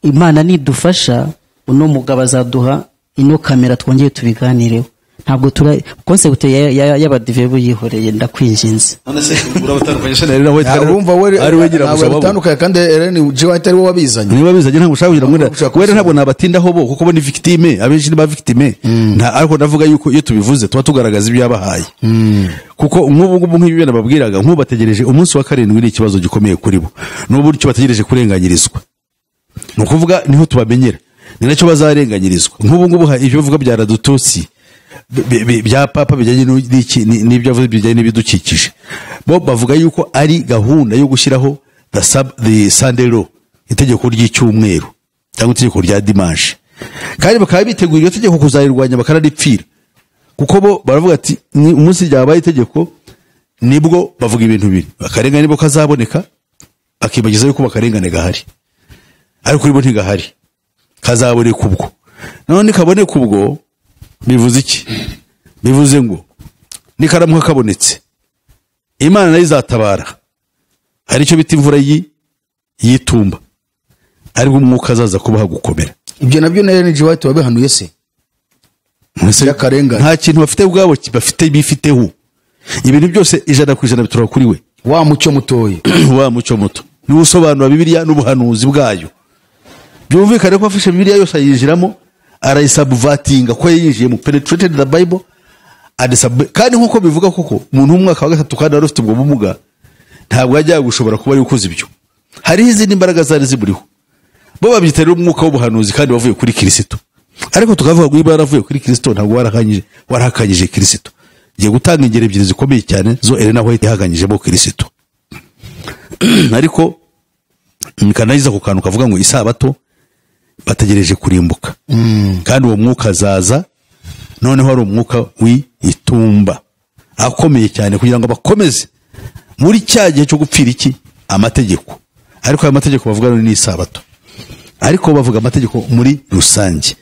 Imana nidufasha uno mugabo azaduha ino kamera twongeye tubiganireho. Ntabwo tura concept y'abadive buyihoreye, ndakwinginze. None se urabatandukanye se na Ellen White? Urumva we ari we gira ntabwo gusa babo. bitandukanye, kandi Ellen G. White ari we wabizanye. Niba bizanye ntabwo ushaka kugira ngo Ntabwo ushaka wenda ntabwo nabatindaho bo, kuko bo ni victime, abenshi ni ba victime. Nta, ariko ndavuga yuko iyo tubivuze tuba tugaragaza ibyo yabahaye. Kuko nk'ubu ngubu nk'ibyo nababwiraga, nk'ubu bategereje umunsi wa karindwi ni ikibazo gikomeye kuri bo. N'ubu icyo bategereje kurenganyirizwa. Ni ukuvuga niho tubamenyera, ni nacyo bazarenganyirizwa. Nk'ubu ngubu ibyo bavuga bya Radututsi bya papa bijyanye n'ibyo avuze bijyanye n'ibidukikije, bo bavuga yuko ari gahunda yo gushyiraho the Sunday law, itegeko ry'icyumweru cyangwa itegeko rya dimanche, kandi bakaba biteguye iryo tegeko kuzarirwanya bakanaripfira, kuko bo baravuga ati ni umunsi ryabaye itegeko nibwo bavuga ibintu bibiri, akarengane nibwo kazaboneka, bakibagiza yuko bakarengane gahari, ariko kuri bo ntigahari, kazaboneka ubwo. None kaboneka ubwo bivuze iki? Bivuze ngo nikaramuka kabonetse Imana nayo izatabara. Hari icyo bita imvura y'itumba, aribwo umwuka azaza kubaha gukomera. Ibyo nabyo na Ellen G. White wabihanuye se? Mbese By'akarengane. nta kintu bafite ubwabo bafite bifiteho. Ibintu byose 100% bituruka kuri we. Wa mucyo mutoya. Wa mucyo muto niwe usobanura Bibiliya n'ubuhanuzi bwayo. Byumvikane ko afashe Bibiliya yose ayinjiramo, arayisubvertinga, ko yayinjiyemo, penetrated the Bible and kandi nkuko bivuga koko umuntu w'umwaka wa gatatu kandi wari ufite ubwo bumuga ntabwo yajyaga gushobora kuba ari ukoze ibyo. Hariho izindi mbaraga zari zimuriho. Bo babyita rero umwuka w'ubuhanuzi kandi wavuye kuri Kristo. Ariko tukavuga ngo niba yaravuye kuri Kristo ntabwo warahakanyije Kristo. Ngiye gutanga ingero ebyiri zikomeye cyane zo Elena White yahakanyijemo Kristo. Ariko nkanayiza ku kantu kavuga ngo isabato bategereje kurimbuka. Kandi uwo mwuka azaza, noneho ari umwuka w'itumba akomeye cyane kugira ngo bakomeze muri cya gihe cyo gupfira iki amategeko. Ariko aya mategeko bavuga ni isabato, ariko bavuga amategeko muri rusange.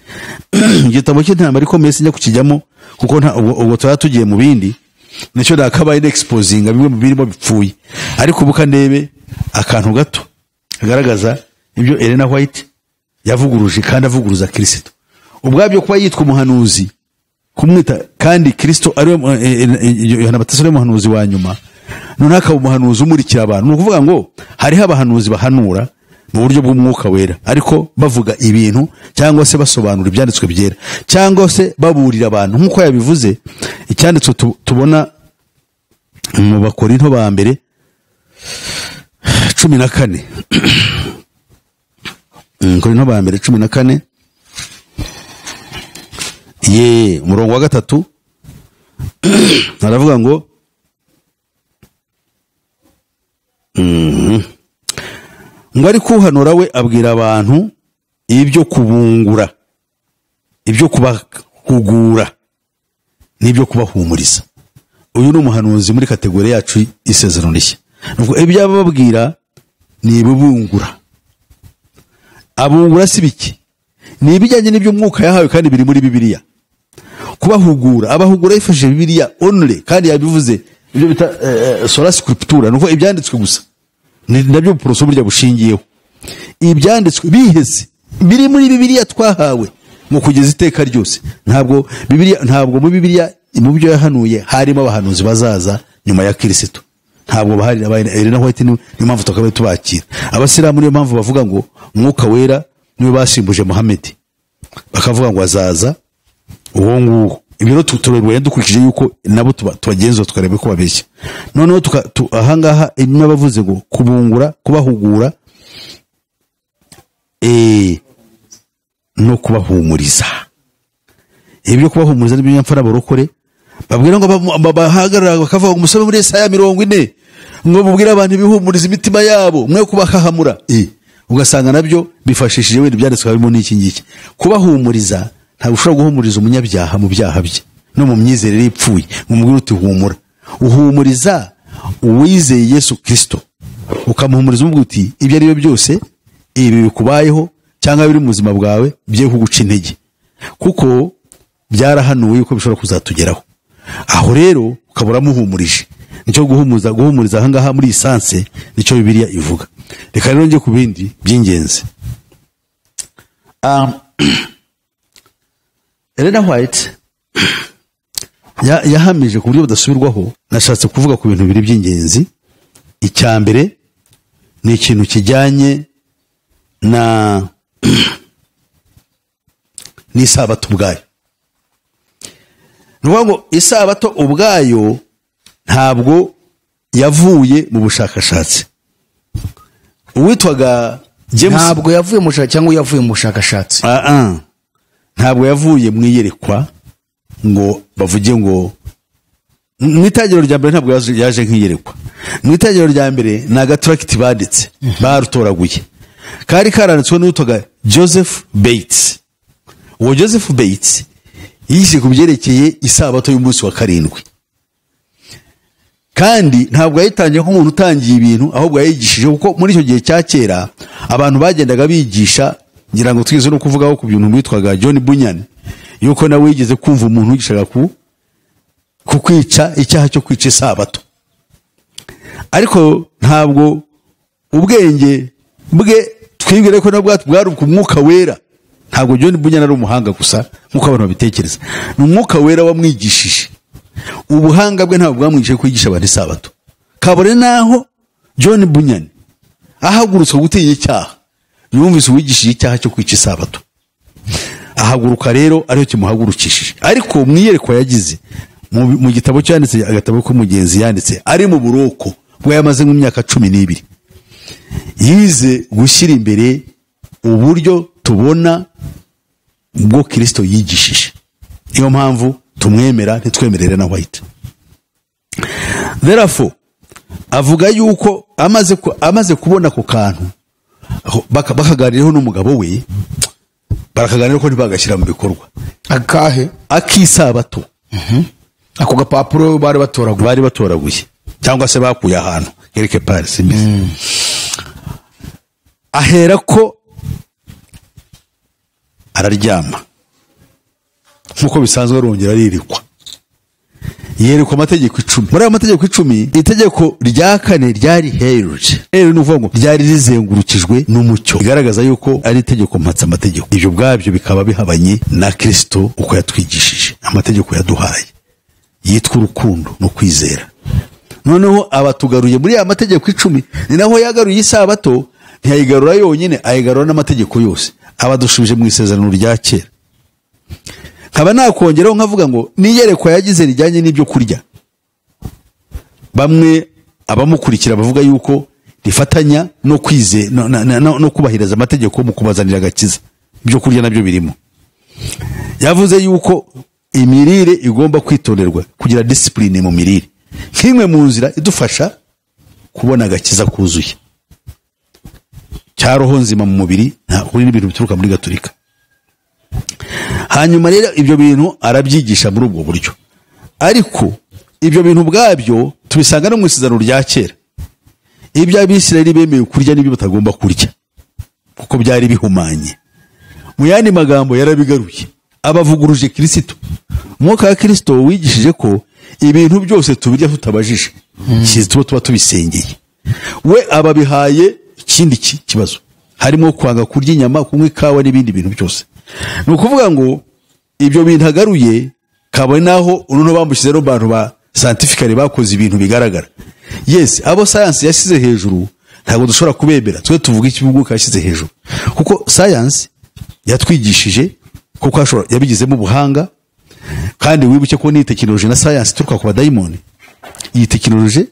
Igitabo cy'intambara ikomeye sinjya kukijyamo kuko nta ubwo tuba tugiye mu bindi, nicyo nakabaye exposinga bimwe mu birimo bipfuye. Ariko ubu kandebe akantu gato kagaragaza ibyo Elena White yavuguruje kandi avuguruza Kristo. Ubwabyo kuba yitwa umuhanuzi, kumwita kandi Kristo ari Yohana Batista ari umuhanuzi wa nyuma, none akaba umuhanuzi umurikira abantu. Ni ukuvuga ngo hariho abahanuzi bahanura mu buryo bw'umwuka wera, ariko bavuga ibintu cyangwa se basobanura ibyanditswe byera cyangwa se baburira abantu nk'uko yabivuze. Icyanditswe tubona mu Bakorinto ba mbere 14 Korinto ba mbere 14, ye umurongo wa 3 aravuga ngo ngo ariko uhanura we abwira abantu ibyo kubungura, ibyo kubahugura n'ibyo kubahumuriza. Uyu ni umuhanuzi muri kategori yacu isezerano rishya. Nuko ibyo ababwira ni ibibungura. Abungura si biki? Ni ibijyanye n'ibyo umwuka yahawe kandi biri muri Bibiliya. Kubahugura, abahugura yifashishije Bibiliya only, kandi yabivuze ibyo bita sola scriptura, nuko ibyanditswe gusa. Ni nabyo poroso burya bushingiyeho. Ibyanditswe bihese biri muri Bibiliya twahawe mu kugeza iteka ryose. Ntabwo Bibiliya, ntabwo mu Bibiliya mu byo yahanuye harimo abahanuzi bazaza nyuma ya Kristo. Ntabwo bahari. Elena White niyo mpamvu tukabaye tubakira. Abasilamu niyo mpamvu bavuga ngo umwuka wera niwe basimbuje Muhammad, bakavuga ngo azaza uwo nguwo. Ibiro tutorerwa dukurikije yuko nabo tubagenzura tukareba ko babeshya. Noneho ahangaha n'abavuze ngo kubungura, kubahugura no kubahumuriza. Ibyo kubahumuriza n'ibyo nyamfara barokore babwira ngo bahagarara bakavuga ngo musobe muri Yesaya 40 ngo mubwire abantu ibihumuriza imitima yabo mwe kubahahamura. Ugasanga nabyo bifashishije wenda ibyanditswe harimo n'iki ngiki. Kubahumuriza, ntabwo ushobora guhumuriza umunyabyaha mu byaha bye no mu myizerere ipfuye, mumubwire uti humura. Uhumuriza uwizeye Yesu Kristo, ukamuhumuriza umubwira uti ibyo ari byo byose ibi bikubayeho cyangwa biri mu buzima bwawe bye kuguca intege, kuko byarahanuwe yuko bishobora kuzatugeraho. Aho rero ukabura muhumurije. Nicyo guhumuza, guhumuriza ahangaha muri essence nicyo Bibiliya ivuga. Reka rero nje ku bindi by'ingenzi. Elena White yahamije ku buryo budasubirwaho. Nashatse kuvuga ku bintu bibiri by'ingenzi. Icya mbere ni ikintu kijyanye na n'isabato ubwayo. Ni ukuvuga ngo isabato ubwayo ntabwo yavuye mu bushakashatsi. Uwitwaga James ntabwo yavuye mu bushakashatsi cyangwa yavuye mu bushakashatsi. Ntabwo yavuye mu iyerekwa ngo bavuge ngo mu itangiriro rya mbere, ntabwo yaje nk'iyerekwa. Mu itangiriro rya mbere ni agatracti banditse barutoraguye, kari karanditswe n'uwitwaga Joseph Bates. Uwo Joseph Bates yishe ku byerekeye isabato y'umunsi wa 7, kandi ntabwo yayitangiye nk'umuntu utangiye ibintu, ahubwo yayigishije, kuko muri icyo gihe cya kera abantu bagendaga bigisha. Ngira ngo twize no kuvugaho ku bintu witwaga John Bunyan, yuko nawe yigeze kumva umuntu wigishaga ku kwica icyaha cyo kwica isabato. Ariko ntabwo ubwenge bwe twibwire ko nabwo bwari ku mwuka wera. Ntabwo John Bunyan ari umuhanga gusa nkuko abantu babitekereza, ni umwuka wera wamwigishije. Ubuhanga bwe ntabwo bwamwigishije kwigisha abantu isabato. Kabone naho John Bunyan ahagurutswe gutinya icyaha, yumvise uwigishije icyaha cyo kwica isabato, ahaguruka rero ariyo kimuhagurukishije. Ariko mwiyerekwa yagize mu gitabo cyanditse, agatabo k'umugenzi yanditse ari mu buroko bwo yamaze nk'imyaka 12, yize gushyira imbere uburyo tubona bwo Kristo yigishije. Niyo mpamvu tumwemera ntitwemerere na White. Therefore avuga yuko amaze kubona ako kantu bakaganiraho n'umugabo we, barakaganira ko ntibagashyira mu bikorwa. Akahe? Akisabato. Ako gapapuro bari batoraguye cyangwa se bakuye ahantu quelque part simbizi. Ahera ko araryama nkuko bisanzwe, arongera aririkwa, yerekwa amategeko 10. Muri ayo mategeko 10, itegeko rya 4 ryari heruje. Rero ni ukuvuga ngo ryari rizengurukijwe n'umucyo, bigaragaza yuko ari itegeko mpatsa amategeko. Ibyo ubwabyo bikaba bihabanye na Kristo uko yatwigishije amategeko yaduhaye yitwa urukundo no kwizera. Noneho abatugaruye muri ya mategeko 10, ni naho yagaruye isabato. Ntiyayigarura yonyine, ayigarura n'amategeko yose, abadushubije mu isezerano rya kera. Nkaba nakongeraho nkavuga ngo niyerekwa yagize rijyanye n'ibyo kurya. Bamwe abamukurikira bavuga yuko rifatanya no kwize no kubahiriza amategeko mu kubazanira agakiza. Ibyo kurya nabyo birimo. Yavuze yuko imirire igomba kwitonderwa, kugira discipline mu mirire, nk'imwe mu nzira idufasha kubona agakiza kuzuye cya roho nzima mu mubiri, nta kuri n'ibintu bituruka muri Gatolika. Hanyuma rero ibyo bintu arabyigisha muri ubwo buryo, ariko ibyo bintu ubwabyo tubisanga no mu isezerano rya kera. Ibyo Abisirayeli bemeye kurya n'ibyo batagomba kurya kuko byari bihumanye. Mu yandi magambo yarabigaruye, abavuguruje Kristo. Umwuka wa Kristo wigishije ko ibintu byose tubirya tutabajije, tuba tubisengeye. We ababihaye ikindi kibazo, harimo kwanga kurya inyama, kunywa ikawa n'ibindi bintu byose. Ni ukuvuga ngo ibyo bintu agaruye, kabone naho unono bamushyize no bantu ba scientifically bakoze ibintu bigaragara. Yes, abo science yashyize hejuru ntabwo dushobora kubemera, twe tuvuga iki Umwuka yashyize hejuru, kuko science yatwigishije kuko ashobora yabigizemo ubuhanga. Kandi wibuke ko ni tekinoloji na science ituruka ku badayimoni. Iyi tekinoloji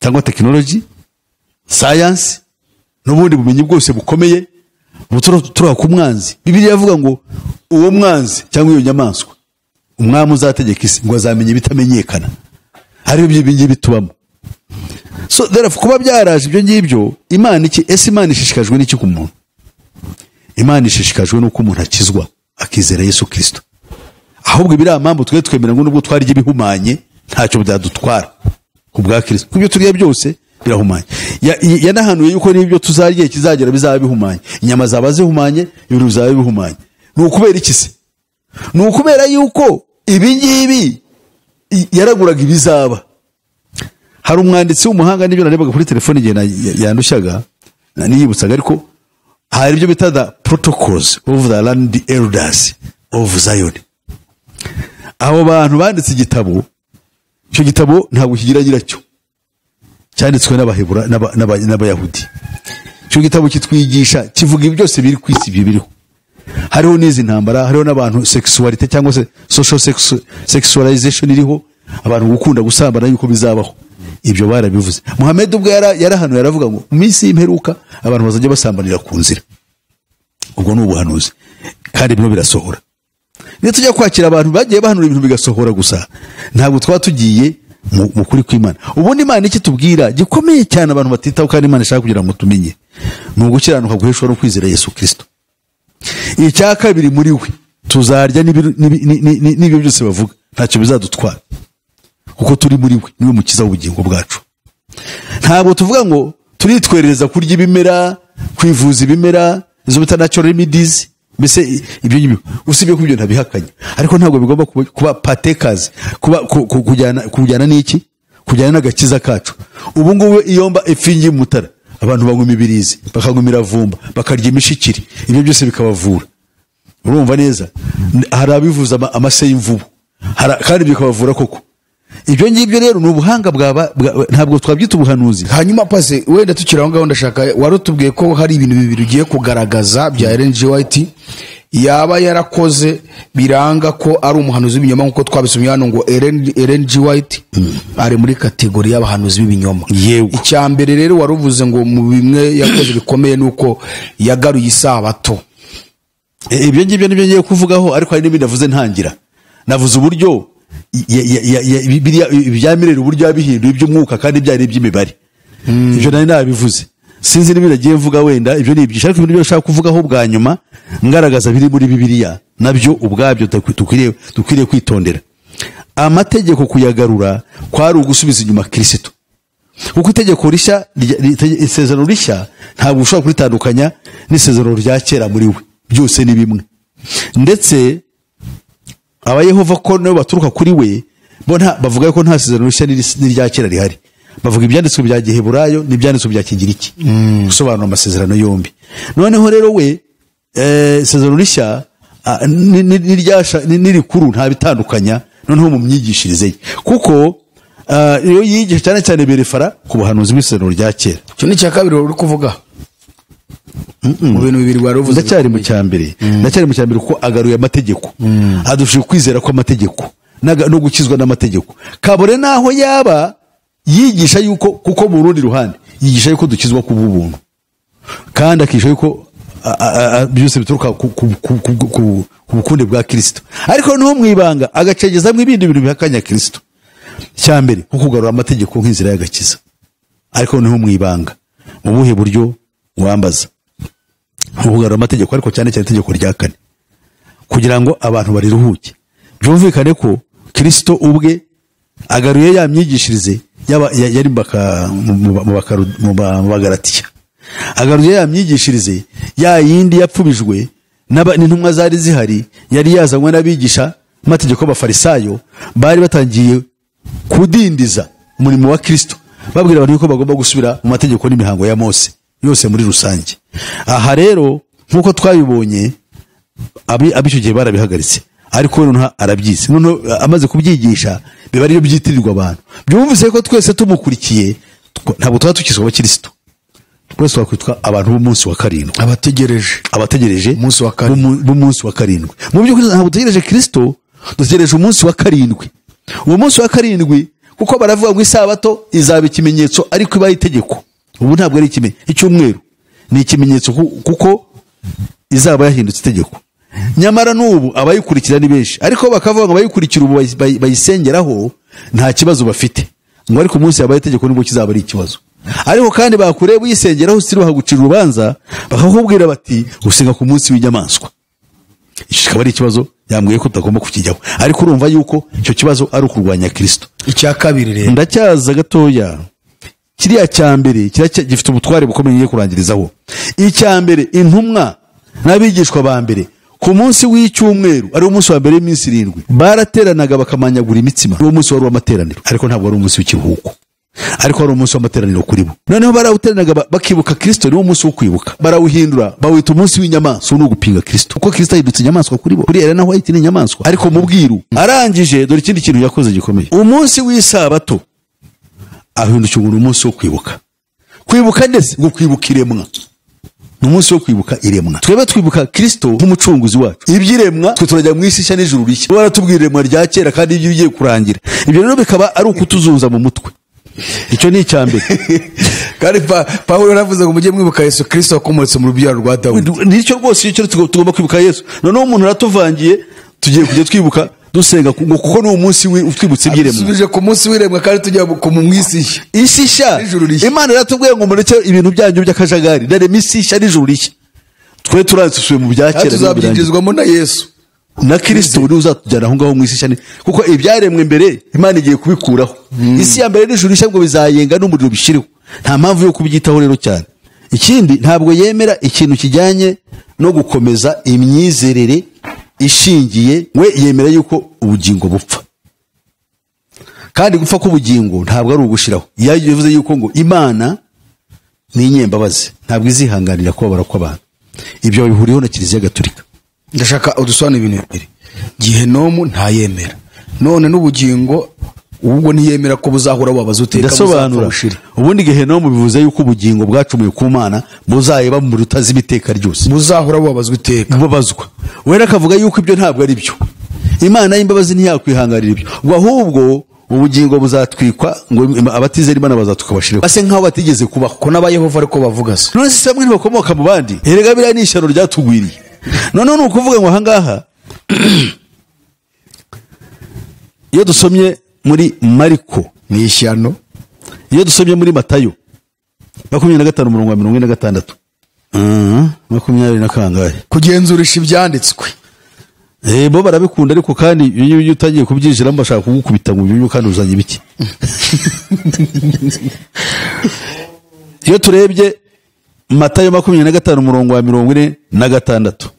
cyangwa tekinoloji, science n'ubundi bumenyi bwose bukomeye buturuka ku mwanzi. Bibiliya iravuga ngo uwo mwanzi cyangwa iyo nyamaswa, umwami uzategeka isi, ngo azamenye ibitamenyekana. Hari ibyo ngibi tubamo. So therefore kuba byaraje ibyo ngibyo, Imana iki? Ese Imana ishishikajwe n'iki ku muntu? Imana ishishikajwe n'uko umuntu akizwa akizera Yesu Kristo. Ahubwo biriya mpamvu twe twemera ngo nubwo twarya ibihumanye ntacyo byadutwara ku bwa Kristo, kubyo turya byose birahumanye. Yanahanuye yuko n'ibyo tuzarya kizagera bizaba bihumanye, inyama zaba zihumanye, ibintu bizaba bihumanye. Ni ukubera iki se? Ni ukubera yuko ibi ngibi yaraguraga ibizaba. Hari umwanditsi w'umuhanga, n'ibyo narebaga kuri telefone igihe yandushyaga niyibutsaga, ariko hari ibyo bita the protocols of the land elders of Zion. Abo bantu banditse igitabo, icyo gitabo ntabwo kigira nyiracyo, cyanditswe n'Abahebura n'Abayahudi. Icyo gitabo kitwigisha, kivuga ibi byose biri ku isi, ibyo biriho. Hariho n'izi ntambara, hariho n'abantu sexuality cyangwa se social sexualization iriho, abantu gukunda gusambana yuko bizabaho. Ibyo barabivuze. Muhammad ubwo yarahanuye aravuga ngo mu minsi y'imperuka abantu bazajya basambanira ku nzira. Ubwo ni ubuhanuzi, kandi bino birasohora. Niyo tujya kwakira abantu bagiye bahanura ibintu bigasohora gusa, ntabwo twaba tugiye mu kuri kw'Imana. Ubundi Imana iki tubwira gikomeye cyane abantu batitaho, kandi Imana ishaka kugira ngo tumenye, ni ugukiranuka guheshwa no kwizera Yesu Kristo. Icya kabiri, muri we tuzarya n'ibyo byose bavuga ntacyo bizadutwara, kuko turi muri we, niwe mukiza w'ubugingo bwacu. Ntabwo tuvuga ngo turitwerereza kurya ibimera, kwivuza ibimera, izo bita natural remedies, mbese ibyo ngibyo usibye ko ibyo ntabihakanye, ariko ntabwo bigomba kuba partakers, kuba kujyana n'iki, kujyana n'agakiza kacu. Ubu ngubu iyo mba ifingi mutara, abantu banywa imibirizi, bakanywa imiravumba, bakarya imishikiri, ibyo byose bikabavura. Urumva neza, hari abivuza amase y'imvubu, kandi bikabavura koko. Ibyo ngibyo rero ni ubuhanga bwaba, ntabwo twabyita ubuhanuzi. Hanyuma pase wenda tukiri aho ngaho, ndashaka warutubwiye ko hari ibintu bibiri ugiye kugaragaza bya Ellen G. White yaba yarakoze biranga ko ari umuhanuzi w'ibinyoma, nkuko twabisomye hano ngo Ellen G. White ari muri kategori y'abahanuzi b'ibinyoma. Yego. Icya mbere rero waruvuze ngo mu bimwe yakoze bikomeye nuko yagaruye isabato. Ibyo ngibyo nibyo ngiye kuvugaho, ariko hari n'ibindi navuze ntangira. Navuze uburyo ibya mirere, uburyo yabihinduye iby'umwuka kandi byari iby'imibare. Ibyo nari nabivuze, sinzi n'ibindi nagiye mvuga, wenda ibyo ni ibyinshi, ariko ibintu byo nshaka kuvugaho bwa nyuma ngaragaza biri muri Bibiliya nabyo ubwabyo dukwiriye kwitondera. Amategeko kuyagarura kwari ugusubiza inyuma Kristo, kuko itegeko rishya, isezerano rishya ntabwo ushobora kuritandukanya n'isezerano rya kera, muri we byose ni bimwe. Ndetse Abayehova ko nabo baturuka kuri we, bo bavuga ko nta sezerano rishya n'irya kera rihari. Bavuga ibyanditswe bya Giheburayo n'ibyanditswe bya Kigiriki, gusobanura amasezerano yombi. Noneho rero we isezerano rishya n'irikuru nta bitandukanya noneho mu myigishirize ye, kuko iyo yigisha cyane cyane berefara ku buhanuzi bw'isezerano rya kera. Icyo ni icya kabiri uri kuvuga mu bintu bibiri wari uvuze. Ndacyari mu cya mbere, ndacyari mu cya mbere, kuko agaruye amategeko, adushije kwizera ko amategeko no gukizwa n'amategeko, kabone naho yaba yigisha yuko, kuko mu rundi ruhande Yigisha yuko dukizwa ku bw'ubuntu, kandi akisha yuko byose bituruka ku bukunde bwa Kristo, ariko noneho mu ibanga agacengezamo ibindi bintu bihakanya Kristo. Icya mbere nko kugarura amategeko nk'inzira y'agakiza, ariko noneho mu ibanga. Mu buhe buryo wambaza? Nko kugarura amategeko, ariko cyane cyane itegeko rya kane, kugira ngo abantu bariruhuke. Byumvikane ko Kristo ubwe agaruye ya myigishirize yari mu Bagalatiya, agaruye ya myigishirize ya yindi yapfubijwe n'intumwa zari zihari, yari yazanywe n'abigisha amategeko b'Abafarisayo, bari batangiye kudindiza umurimo wa Kristo, babwira abantu yuko bagomba gusubira mu mategeko n'imihango ya Mose yose muri rusange. Aha rero nk'uko twabibonye, ab'icyo gihe barabihagaritse, ariko noneho arabyize, noneho amaze kubyigisha biba ariyo byitirirwa abantu. Byumvise ko twese tumukurikiye ntabwo tuba tukizwa abakristo, twese twakwitwa abantu b'umunsi wa karindwi, abategereje umunsi wa karindwi, b'umunsi wa karindwi. Mu by'ukuri ntabwo dutegereje Kristo, dutegereje umunsi wa karindwi. Uwo munsi wa karindwi, kuko baravuga ngo isabato izaba ikimenyetso, ariko ibaye itegeko. Ubu ntabwo ari ikimenyetso, icyumweru ni ikimenyetso kuko izaba yahindutse itegeko. Nyamara n'ubu abayikurikira ni benshi, ariko bakavuga ngo abayikurikira ubu bayisengeraho nta kibazo bafite, ngo ariko umunsi yabaye itegeko nibwo kizaba ari ikibazo. Ariko kandi bakureba uyisengeraho siri bahagucira urubanza, bakakubwira bati usenga ku munsi w'inyamaswa. Iki kikaba ari ikibazo yambwiye ko utagomba kukijyaho, ariko urumva yuko icyo kibazo ari ukurwanya Kristo. Icya kabiri rero ndacyaza gatoya, kiriya cya mbere gifite ubutware bukomeye ngiye kurangirizaho. Icya mbere, intumwa n'abigishwa ba mbere ku munsi w'icyumweru, ari umunsi wa mbere w'iminsi irindwi, barateranaga bakamanyagura imitsima. Uwo munsi wari uw'amateraniro, ariko ntabwo wari umunsi w'ikiruhuko, ariko wari umunsi w'amateraniro kuri bo. Noneho barawuteranaga bakibuka Kristo, niwo munsi wo kwibuka, barawuhindura bawita umunsi w'inyamaswa, ni ugupinga Kristo, kuko Kristo ahindutse inyamaswa kuri bo. Kuri Elena White ni inyamaswa, ariko mu bwiru arangije. Dore ikindi kintu yakoze gikomeye, umunsi w'isabato ahindukira umunsi wo kwibuka. Kwibuka ndetse ngo kwibuka iremwa, ni umunsi wo kwibuka iremwa. Twebwe twibuka Kristo nk'umucunguzi wacu, iby'iremwa twe turajya mu isi nshya n'ijuru rishya. Baratubwira iremwa rya kera kandi ibyo bigiye kurangira, ibyo rero bikaba ari ukutuzunza mu mutwe. Icyo ni icya mbere. Kandi Pawulo yaravuze ngo mujye mwibuka Yesu Kristo wakomotse mu rubyaro rwa Dawidi. Nicyo rwose icyo tugomba kwibuka Yesu. Noneho umuntu aratuvangiye, tugiye kujya twibuka dusenga kuko ni umunsi utwibutse iby'iremwa. Dusubije ku munsi w'iremwa kandi tujya ku mu isi nshya. Isi nshya. Imana iratubwiye ngo mureke ibintu byanyu by'akajagari, ndarema isi nshya n'ijuru rishya. Twe turansusuye mu bya kera, tuzabyinjizwamo na Yesu na Kristo uri uzatujyana aho ngaho mu isi nshya, kuko ibyaremwe mbere Imana igiye kubikuraho. Isi ya mbere n'ijuru rishya ngo bizayenga n'umuriro bishiriho. Nta mpamvu yo kubyitaho rero cyane. Ikindi, ntabwo yemera ikintu kijyanye no gukomeza imyizerere ishingiye, we yemera yuko ubugingo bupfa, kandi gupfa k'ubugingo ntabwo ari ugushiraho. Yavuze yuko ngo Imana ni inyembabazi, ntabwo izihanganira kubabara kw'abantu. Ibyo bihuriyeho na Kiliziya Gatolika. Ndashaka udusobanure ibintu bibiri. Gihenomu ntayemera, none n'ubugingo ubwo ntiyemera ko buzahora bubabaza uteka. Ndasobanura. Ubundi gehenomu bivuze yuko ubugingo bwacumuye ku Mana buzayeba mu rutazi iteka ryose, buzahora bubabazwa iteka, bubabazwa. Wera akavuga yuko ibyo ntabwo ari byo, Imana y'imbabazi ntiyakwihanganira ibyo, ngo ahubwo ubugingo buzatwikwa, ngo abatizera Imana bazatwikwa bashire, base nkaho batigeze kubaho. Ko n'aba Yehova ariko bavuga se, none se bamwe ntibakomoka mu bandi? Erega biriya ni ishyano ryatugwiriye. None ni ukuvuga ngo ahangaha iyo dusomye muri Mariko ni ishyano, iyo dusomye muri Matayo 25 umurongo wa 46, 20 na kangahe, kugenzurisha ibyanditswe. Bo barabikunda, ariko kandi iyo utagiye kubyinjiramo bashaka kugukubita ngo ubyuye kandi uzanye ibiki. Iyo turebye Matayo 25 umurongo wa 46,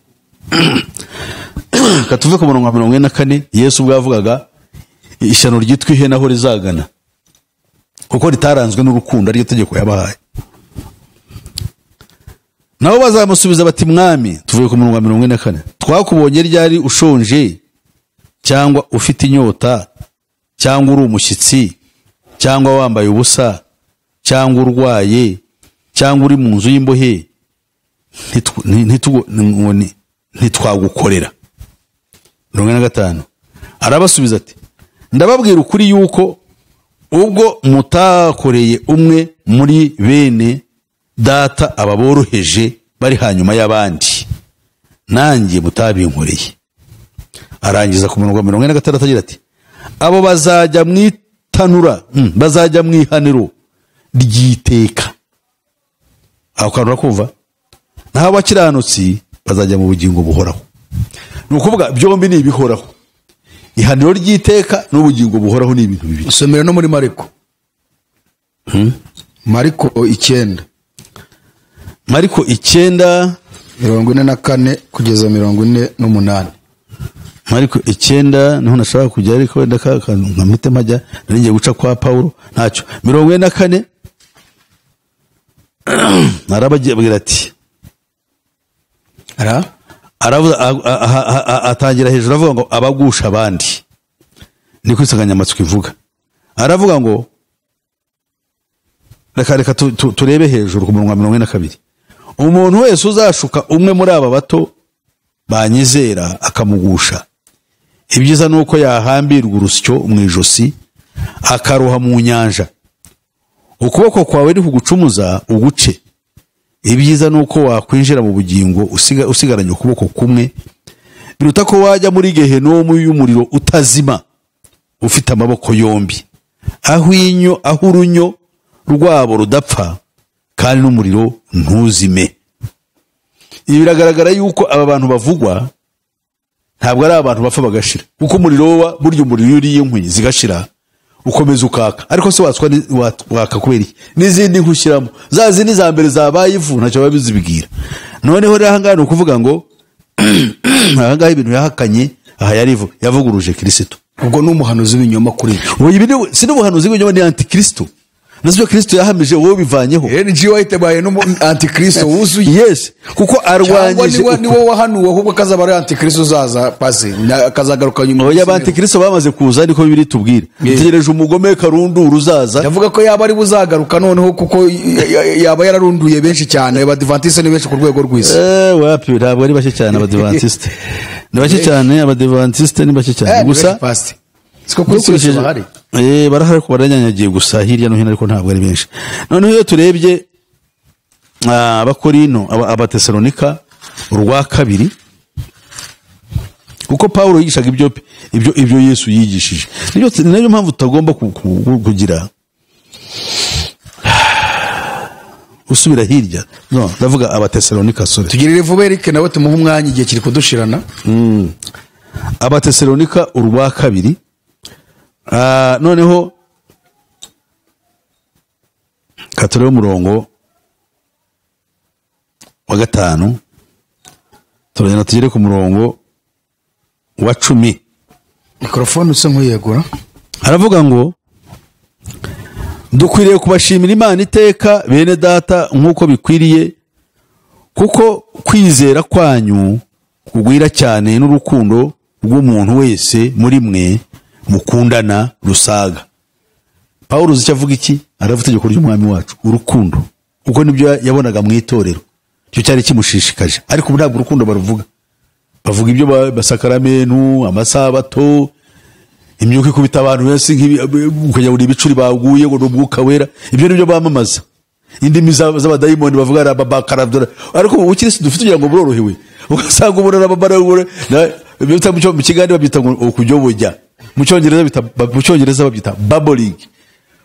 katuve ku murongo wa 44, Yesu ubwo yavugaga ishyano ryitwa ihene aho rizagana, kuko ritaranzwe n'urukundo, ariryo tegeko yabahaye. Nabo bazamusubiza bati Mwami, tuvuye ku murongo wa 44, twakubonye ryari ushonje cyangwa ufite inyota cyangwa uri umushyitsi cyangwa wambaye ubusa cyangwa urwaye cyangwa uri mu nzu y'imbohe, ntitwagukorera. 45 arabasubiza ati ndababwira ukuri yuko Ubwo mutakoreye umwe muri bene data ababoroheje bari hanyuma y'abandi, nanjye mutabinkoreye. Arangiza ku murongo wa 46 agira ati abo bazajya mu itanura, bazajya mu ihaniro ry'iteka. Aho kantu urakumva? Naho abakiranutsi bazajya mu bugingo buhoraho. Ni ukuvuga byombi ni ibihoraho, ihaniro ry'iteka n'ubugingo buhoraho ni ibintu bibiri. Somera no muri Mariko. Mariko 9. Mariko 9 44 kugeza 48. Mariko 9 niho nashaka kujya, ariko wenda nkamite mpajya, nari ngiye guca kwa Paulo, ntacyo. 44 arababwira ati aravuga, atangira hejuru avuga ngo abagusha abandi, niko insanganyamatsiko ivuga. Aravuga ngo reka turebe hejuru ku murongo wa 42. Umuntu wese uzashuka umwe muri aba bato banyizera akamugusha, ibyiza nuko yahambirwa urusyo mu ijosi akaroha mu nyanja. Ukuboko kwawe ni kugucumuza uguce, ibyiza nuko wakwinjira mu bugingo usigaranye ukuboko kumwe, biruta ko wajya muri gehenomu y'umuriro utazima ufite amaboko yombi, aho inyo aho urunyo rwabo rudapfa kandi n'umuriro ntuzime. Ibi biragaragara yuko aba bantu bavugwa ntabwo ari abantu bapfa bagashira, kuko umuriro wa burya umuriro uriye inkwi zigashira ukomeza ukaka, ariko se watswa waka kubera iki? N'izindi nkwi ushyiramo za zindi za mbere zabaye ivu ntacyo babizibwira. Noneho rero ahangaha ni ukuvuga ngo ahangaha ibintu yahakanye aha yarivu yavuguruje Kristo. Ubwo ni umuhanuzi w'ibinyoma kuri ibyo. Oya, ibi si n'ubuhanuzi bw'ibinyoma, ni antikristo. Nasibyo Kristo yahamije, wowe bivanyeho. NG White baye n'umu antikristo wuzuye. Yes, kuko arwanyije ni wowe wahanuwe, ahubwo akazaba ari antikristo uzaza pasi akazagaruka nyuma. Oya, abantikristo bamaze kuza, niko Bibiliya itubwira. Dutegereje umugome karundura uzaza. Yavuga ko yaba ari buzagaruka noneho, kuko yaba yararunduye benshi cyane. Abadivantiste ni benshi ku rwego rw'isi. Wapi, ntabwo ari bake cyane abadivantiste. Ni bake cyane abadivantiste, ni bake cyane gusa. Siko kuri isi bahari. Barahari ko baranyanyagiye gusa hirya no hino, ariko ntabwo ari benshi. Noneho iyo turebye abakorino, abatesalonika urwa kabiri, kuko Paulo yigishaga ibyo Yesu yigishije. Niyo mpamvu tutagomba kugira usubira hirya. No, ndavuga abatesalonika, sorry. Tugirire vuba Eric, nawe tumuhe umwanya, igihe kiri kudushirana. Abatesalonika urwa kabiri. Noneho katurebe umurongo wa 5, turagenda tugere ku murongo wa 10. Mikrofone usa nk'uyegura. Aravuga ngo dukwiriye kubashimira Imana iteka bene data nk'uko bikwiriye, kuko kwizera kwanyu kugwira cyane n'urukundo rw'umuntu wese muri mwe mukundana rusaga. Paulo uzi icyo avuga iki? Aravuga itegeko ry'umwami wacu, urukundo, kuko nibyo yabonaga mu itorero, cyo cyari kimushishikaje. Ariko ubu ntabwo urukundo baruvuga, bavuga ibyo basakaramenu, amasabato, imyuka ikubita abantu benshi nk'ibi, ukajya buri ibicuri baguye ngo n'umwuka wera, ibyo nibyo bamamaza. Indimi z'abadayimoni bavuga arababakaradora, ariko ubu ukirisi dufite kugira ngo burorohewe, ugasanga ubona arababara, ibyo bita mu Kigali babyita ngo ukujyobojya, mu Cyongereza bita, mu Cyongereza babyita babbling.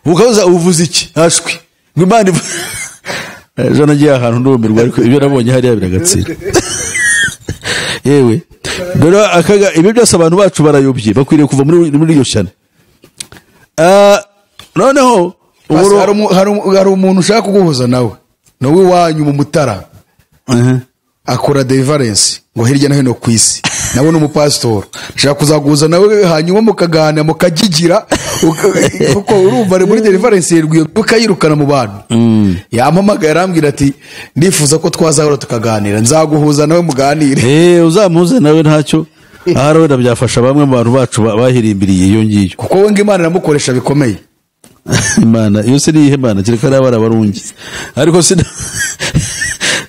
Ukabaza uvuze iki? Ashwi ngo Imana ejo nagiye ahantu ndumirwa, ariko ibyo nabonye hariya biragatsira. Yewe dore akaga, ibyo byose abantu bacu barayobye, bakwiriye kuva muri iryo shyano. Noneho hari umuntu ushaka kuguhuza nawe, nawe iwanyu mu Mutara. Akora deliverance ngo hirya no hino ku isi, nawe ni umupasitori, nshaka kuzaguhuza nawe hanyuma mukaganira mukagigira, kuko urumva ari muri deliverance yerwiye ukayirukana mu bantu. Yampamagaye arambwira ati ndifuza ko twazahora tukaganira, nzaguhuza nawe muganire. Uzamuze nawe ntacyo, ahari wenda byafasha bamwe mu bantu bacu bahirimbiriye iyo ngiyo, kuko we ngo Imana iramukoresha bikomeye. Imana iyo se niyihe Imana, kereka ari abana barungi, ariko se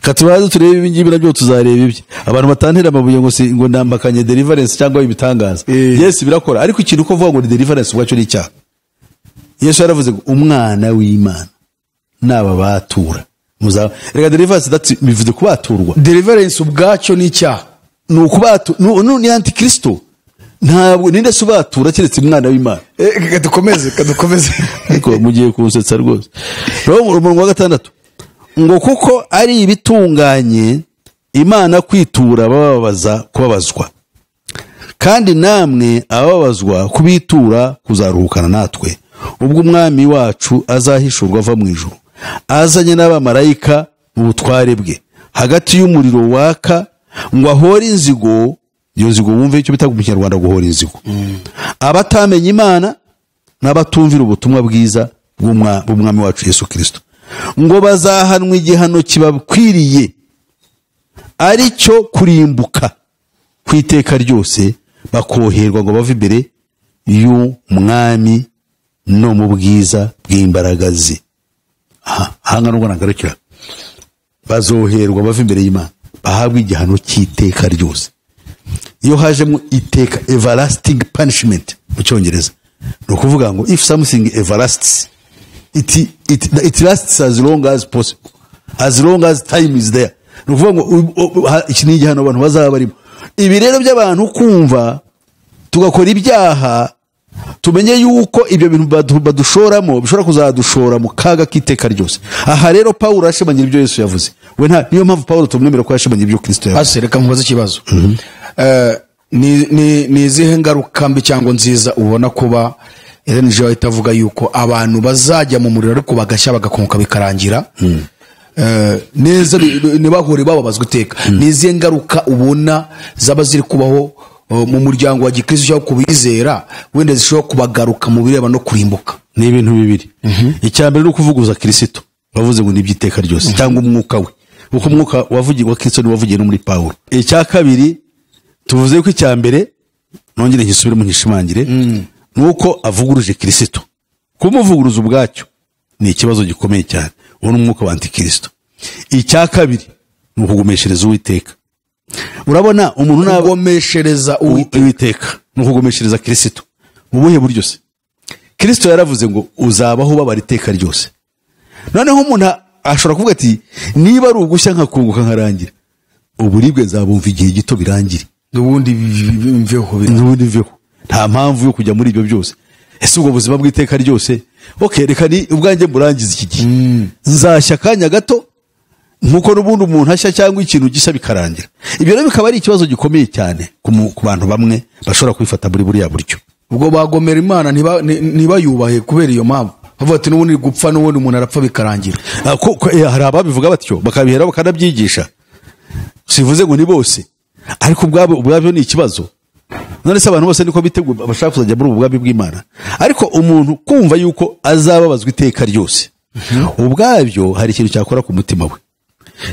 katubaze turebe ibi ngibi nabyo tuzareba ibye. Abantu batantera amabuye ngo si ngo ndambakanye deliverance cyangwa ibitangaza. Yes, birakora, ariko ikintu ko vuga ngo ni deliverance ubwacyo ni icyaha. Yesu yaravuze ngo umwana w'Imana naba batura. Reka deliverance, that's bivuze kubaturwa. Deliverance ubwacyo ni icyaha. Ni ukubatu, ni antikristo. Ntabwo ninde se ubatura keretse umwana w'Imana. Dukomeze. Ariko mugiye kunsetsa rwose. Rero umurongo wa 6 ngo kuko ari ibitunganye Imana kwitura bababaza kubabazwa, kandi namwe ababazwa kubitura kuzaruhukana natwe, ubwo umwami wacu azahishurwa ava mu ijuru azanye n'abamarayika mu butware bwe hagati y'umuriro waka, ngo ahore inzigo. Iyo nzigo wumve icyo bita mu Kinyarwanda guhora inzigo. Abatamenya Imana n'abatumvira ubutumwa bwiza bw'umwami wacu Yesu Kristo, ngo bazahanwa igihano kibakwiriye, ari cyo kurimbuka ku iteka ryose, bakoherwa ngo bave imbere y'umwami no mu bwiza bw'imbaraga ze. Aha nubwo nagarukira, bazoherwa bave imbere y'Imana, bahabwa igihano cy'iteka ryose. Iyo hajemo iteka, everlasting punishment mu Cyongereza, ni ukuvuga ngo if something everlasts, it lasts as long as possible, as long as time is there. Ni ukuvuga ngo iki ni igihano abantu bazaba barimo. Ibi rero by'abantu kumva tugakora ibyaha, tumenye yuko ibyo bintu badushoramo bishobora kuzadushora mu kaga k'iteka ryose. Aha rero Paulo ashimangira ibyo Yesu yavuze. We nta, niyo mpamvu Paulo tumwemera ko yashimangira ibyo Kristo yavuze. Ase reka nkubaze ikibazo. Ni izihe ngaruka mbi cyangwa nziza ubona kuba Ellen G. White avuga yuko abantu bazajya mu muriro ariko bagashya bagakonka bikarangira neza, ntibahore bababazwa iteka? Ni izihe ngaruka ubona zaba ziri kubaho mu muryango wa gikristo cyangwa kubizera wenda zishobora kubagaruka mu bireba no kurimbuka? Ni ibintu bibiri. Icya mbere ni ukuvuguza Kristo wavuze ngo nibyiteka ryose, cyangwa umwuka we, kuko umwuka wavugiye wa Kristo ni wavugiye no muri Paulo. Icya kabiri tuvuze ko icya mbere nongere nkisubire mu nkishimangire, nuko avuguruje Kristo. Kumuvuguruza ubwacyo ni ikibazo gikomeye cyane, uwo ni umwuka wa antikristo. Icya kabiri ni ukugomeshereza Uwiteka. Urabona umuntu nagomeshereza Uwiteka, ni ukugomeshereza Kristo mu buhe buryo se? Kristo yaravuze ngo uzabaho ubabara iteka ryose. Noneho umuntu ashobora kuvuga ati niba ari ugushya nkakunguka nkarangira, uburibwe nzabumva igihe gito birangire, n'ubundi mveho, nta mpamvu yo kujya muri ibyo byose. Ese ubwo buzima bw'iteka ryose, okay, reka ni ubwanjye murangiza iki gihe, nzashya akanya gato nkuko n'ubundi umuntu ashya cyangwa ikintu gishya bikarangira. Ibyo rero bikaba ari ikibazo gikomeye cyane ku bantu bamwe bashobora kwifata muri buriya buryo. Ubwo bagomera Imana ntibayubahe kubera iyo mpamvu, bavuga ati n'ubundi gupfa n'ubundi umuntu arapfa bikarangira. Hari ababivuga batyo bakabihera bakanabyigisha, sivuze ngo ni bose, ariko ubwabyo ni ikibazo. None se abantu bose niko biteguye bashaka kuzajya muri ubu bwami bw'Imana? Ariko umuntu kumva yuko azababazwa iteka ryose, ubwabyo hari ikintu cyakora ku mutima we.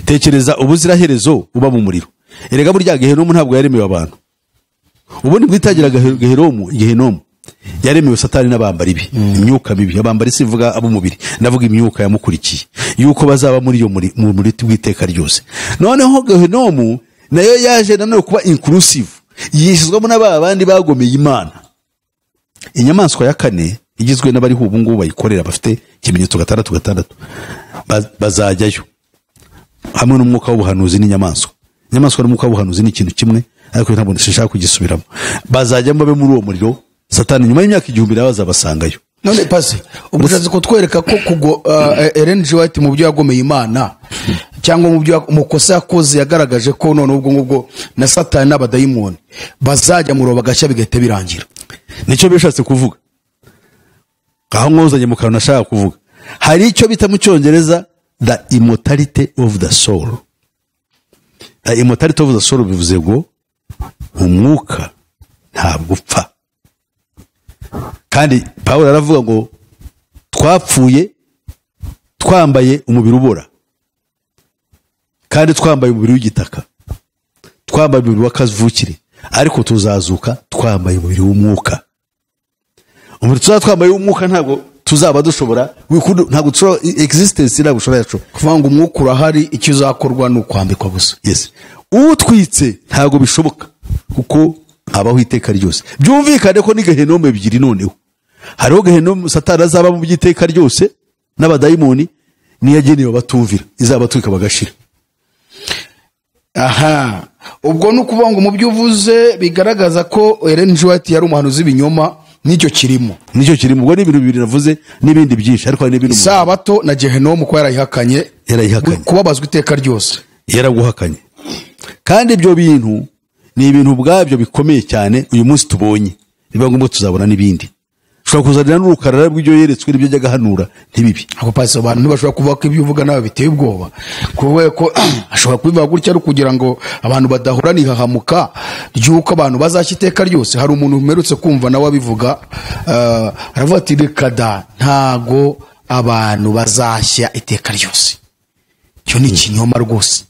Tekereza ubuziraherezo uba mu muriro. Erega burya Gehinomu ntabwo yaremewe abantu. Ubundi bwitagira Gehinomu yaremewe Satani n'abambari be, imyuka mibi. Abambari sivuga ab'umubiri, ndavuga imyuka yamukurikiye, yuko bazaba muri iyo muri bw'iteka ryose. Noneho Gehinomu nayo yaje nanone kuba inclusive, yishizwamo n'aba bandi bagomeye Imana. Inyamaswa ya kane igizwe n'abariho ubu ngubu bayikorera bafite ikimenyetso 666 bazajyayo hamwe n'umwuka w'ubuhanuzi n'inyamaswa. Inyamaswa n'umwuka w'ubuhanuzi ni ikintu kimwe, ariko ntabwo nshaka kugisubiramo. Bazajyamo babe muri uwo muriro Satani nyuma y'imyaka 1000 nawe azabasangayo. None pasi ubwo ushatse kutwereka ko kugo Ellen G. White mu byo yagomeye Imana cyangwa mu byo mukosa yakoze yagaragaje ko none ubwo ngubwo na Satani n'abadayimoni bazajya mu roba gashya bigahita birangira. Nicyo bishatse kuvuga. Aho mwozanye mu kantu nashaka kuvuga, hari icyo bita mu Cyongereza the immortality of the soul. The immortality of the soul bivuze ngo umwuka ntabwo upfa. Kandi Paulo aravuga ngo twapfuye twambaye umubiri ubora, kandi twambaye umubiri w'igitaka, twambaye umubiri w'akavukire, ariko tuzazuka twambaye umubiri w'umwuka. Umubiri tuzaba twambaye w'umwuka ntabwo tuzaba dushobora, ntabwo dushobora existence, ntabwo ushobora yacu kuvuga ngo umwuka urahari, icyo uzakorwa ni ukwambikwa gusa. Yes, utwitse ntabwo bishoboka kuko habaho iteka ryose. Byumvikane ko ni Gehinomu ebyiri. Noneho Hariho gehinomu Satani azaba mu by'iteka ryose n'abadayimoni, niyagenewe abatumvira, izabatwika bagashira. Aha, ubwo ni ukuvuga ngo mu byo uvuze bigaragaza ko Ellen G. White yari umuhanuzi w'ibinyoma, nicyo kirimo. Nicyo kirimo. Ubwo ni ibintu bibiri navuze n'ibindi byinshi, ariko hari n'ibindi. Isabato na gehinomu ko yarayihakanye. Yarayihakanye. Kubabazwa iteka ryose. Yaraguhakanye. Kandi ibyo bintu ni ibintu ubwabyo bikomeye cyane. Uyu munsi tubonye biba ngombwa tuzabona n'ibindi. Ushobora kuzanira n'urukarara rw'ibyo yeretswe n'ibyo ajya agahanura ntibibi. Ako pasi, abantu ntibashobora kuvuga ko ibyo uvuga nawe biteye ubwoba, kubera ko ashobora kubivuga gutya ari ukugira ngo abantu badahura n'ihahamuka ry'uko abantu bazashya iteka ryose. Hari umuntu mperutse kumva nawe abivuga, aravuga ati reka da, ntago abantu bazashya iteka ryose, icyo ni ikinyoma rwose.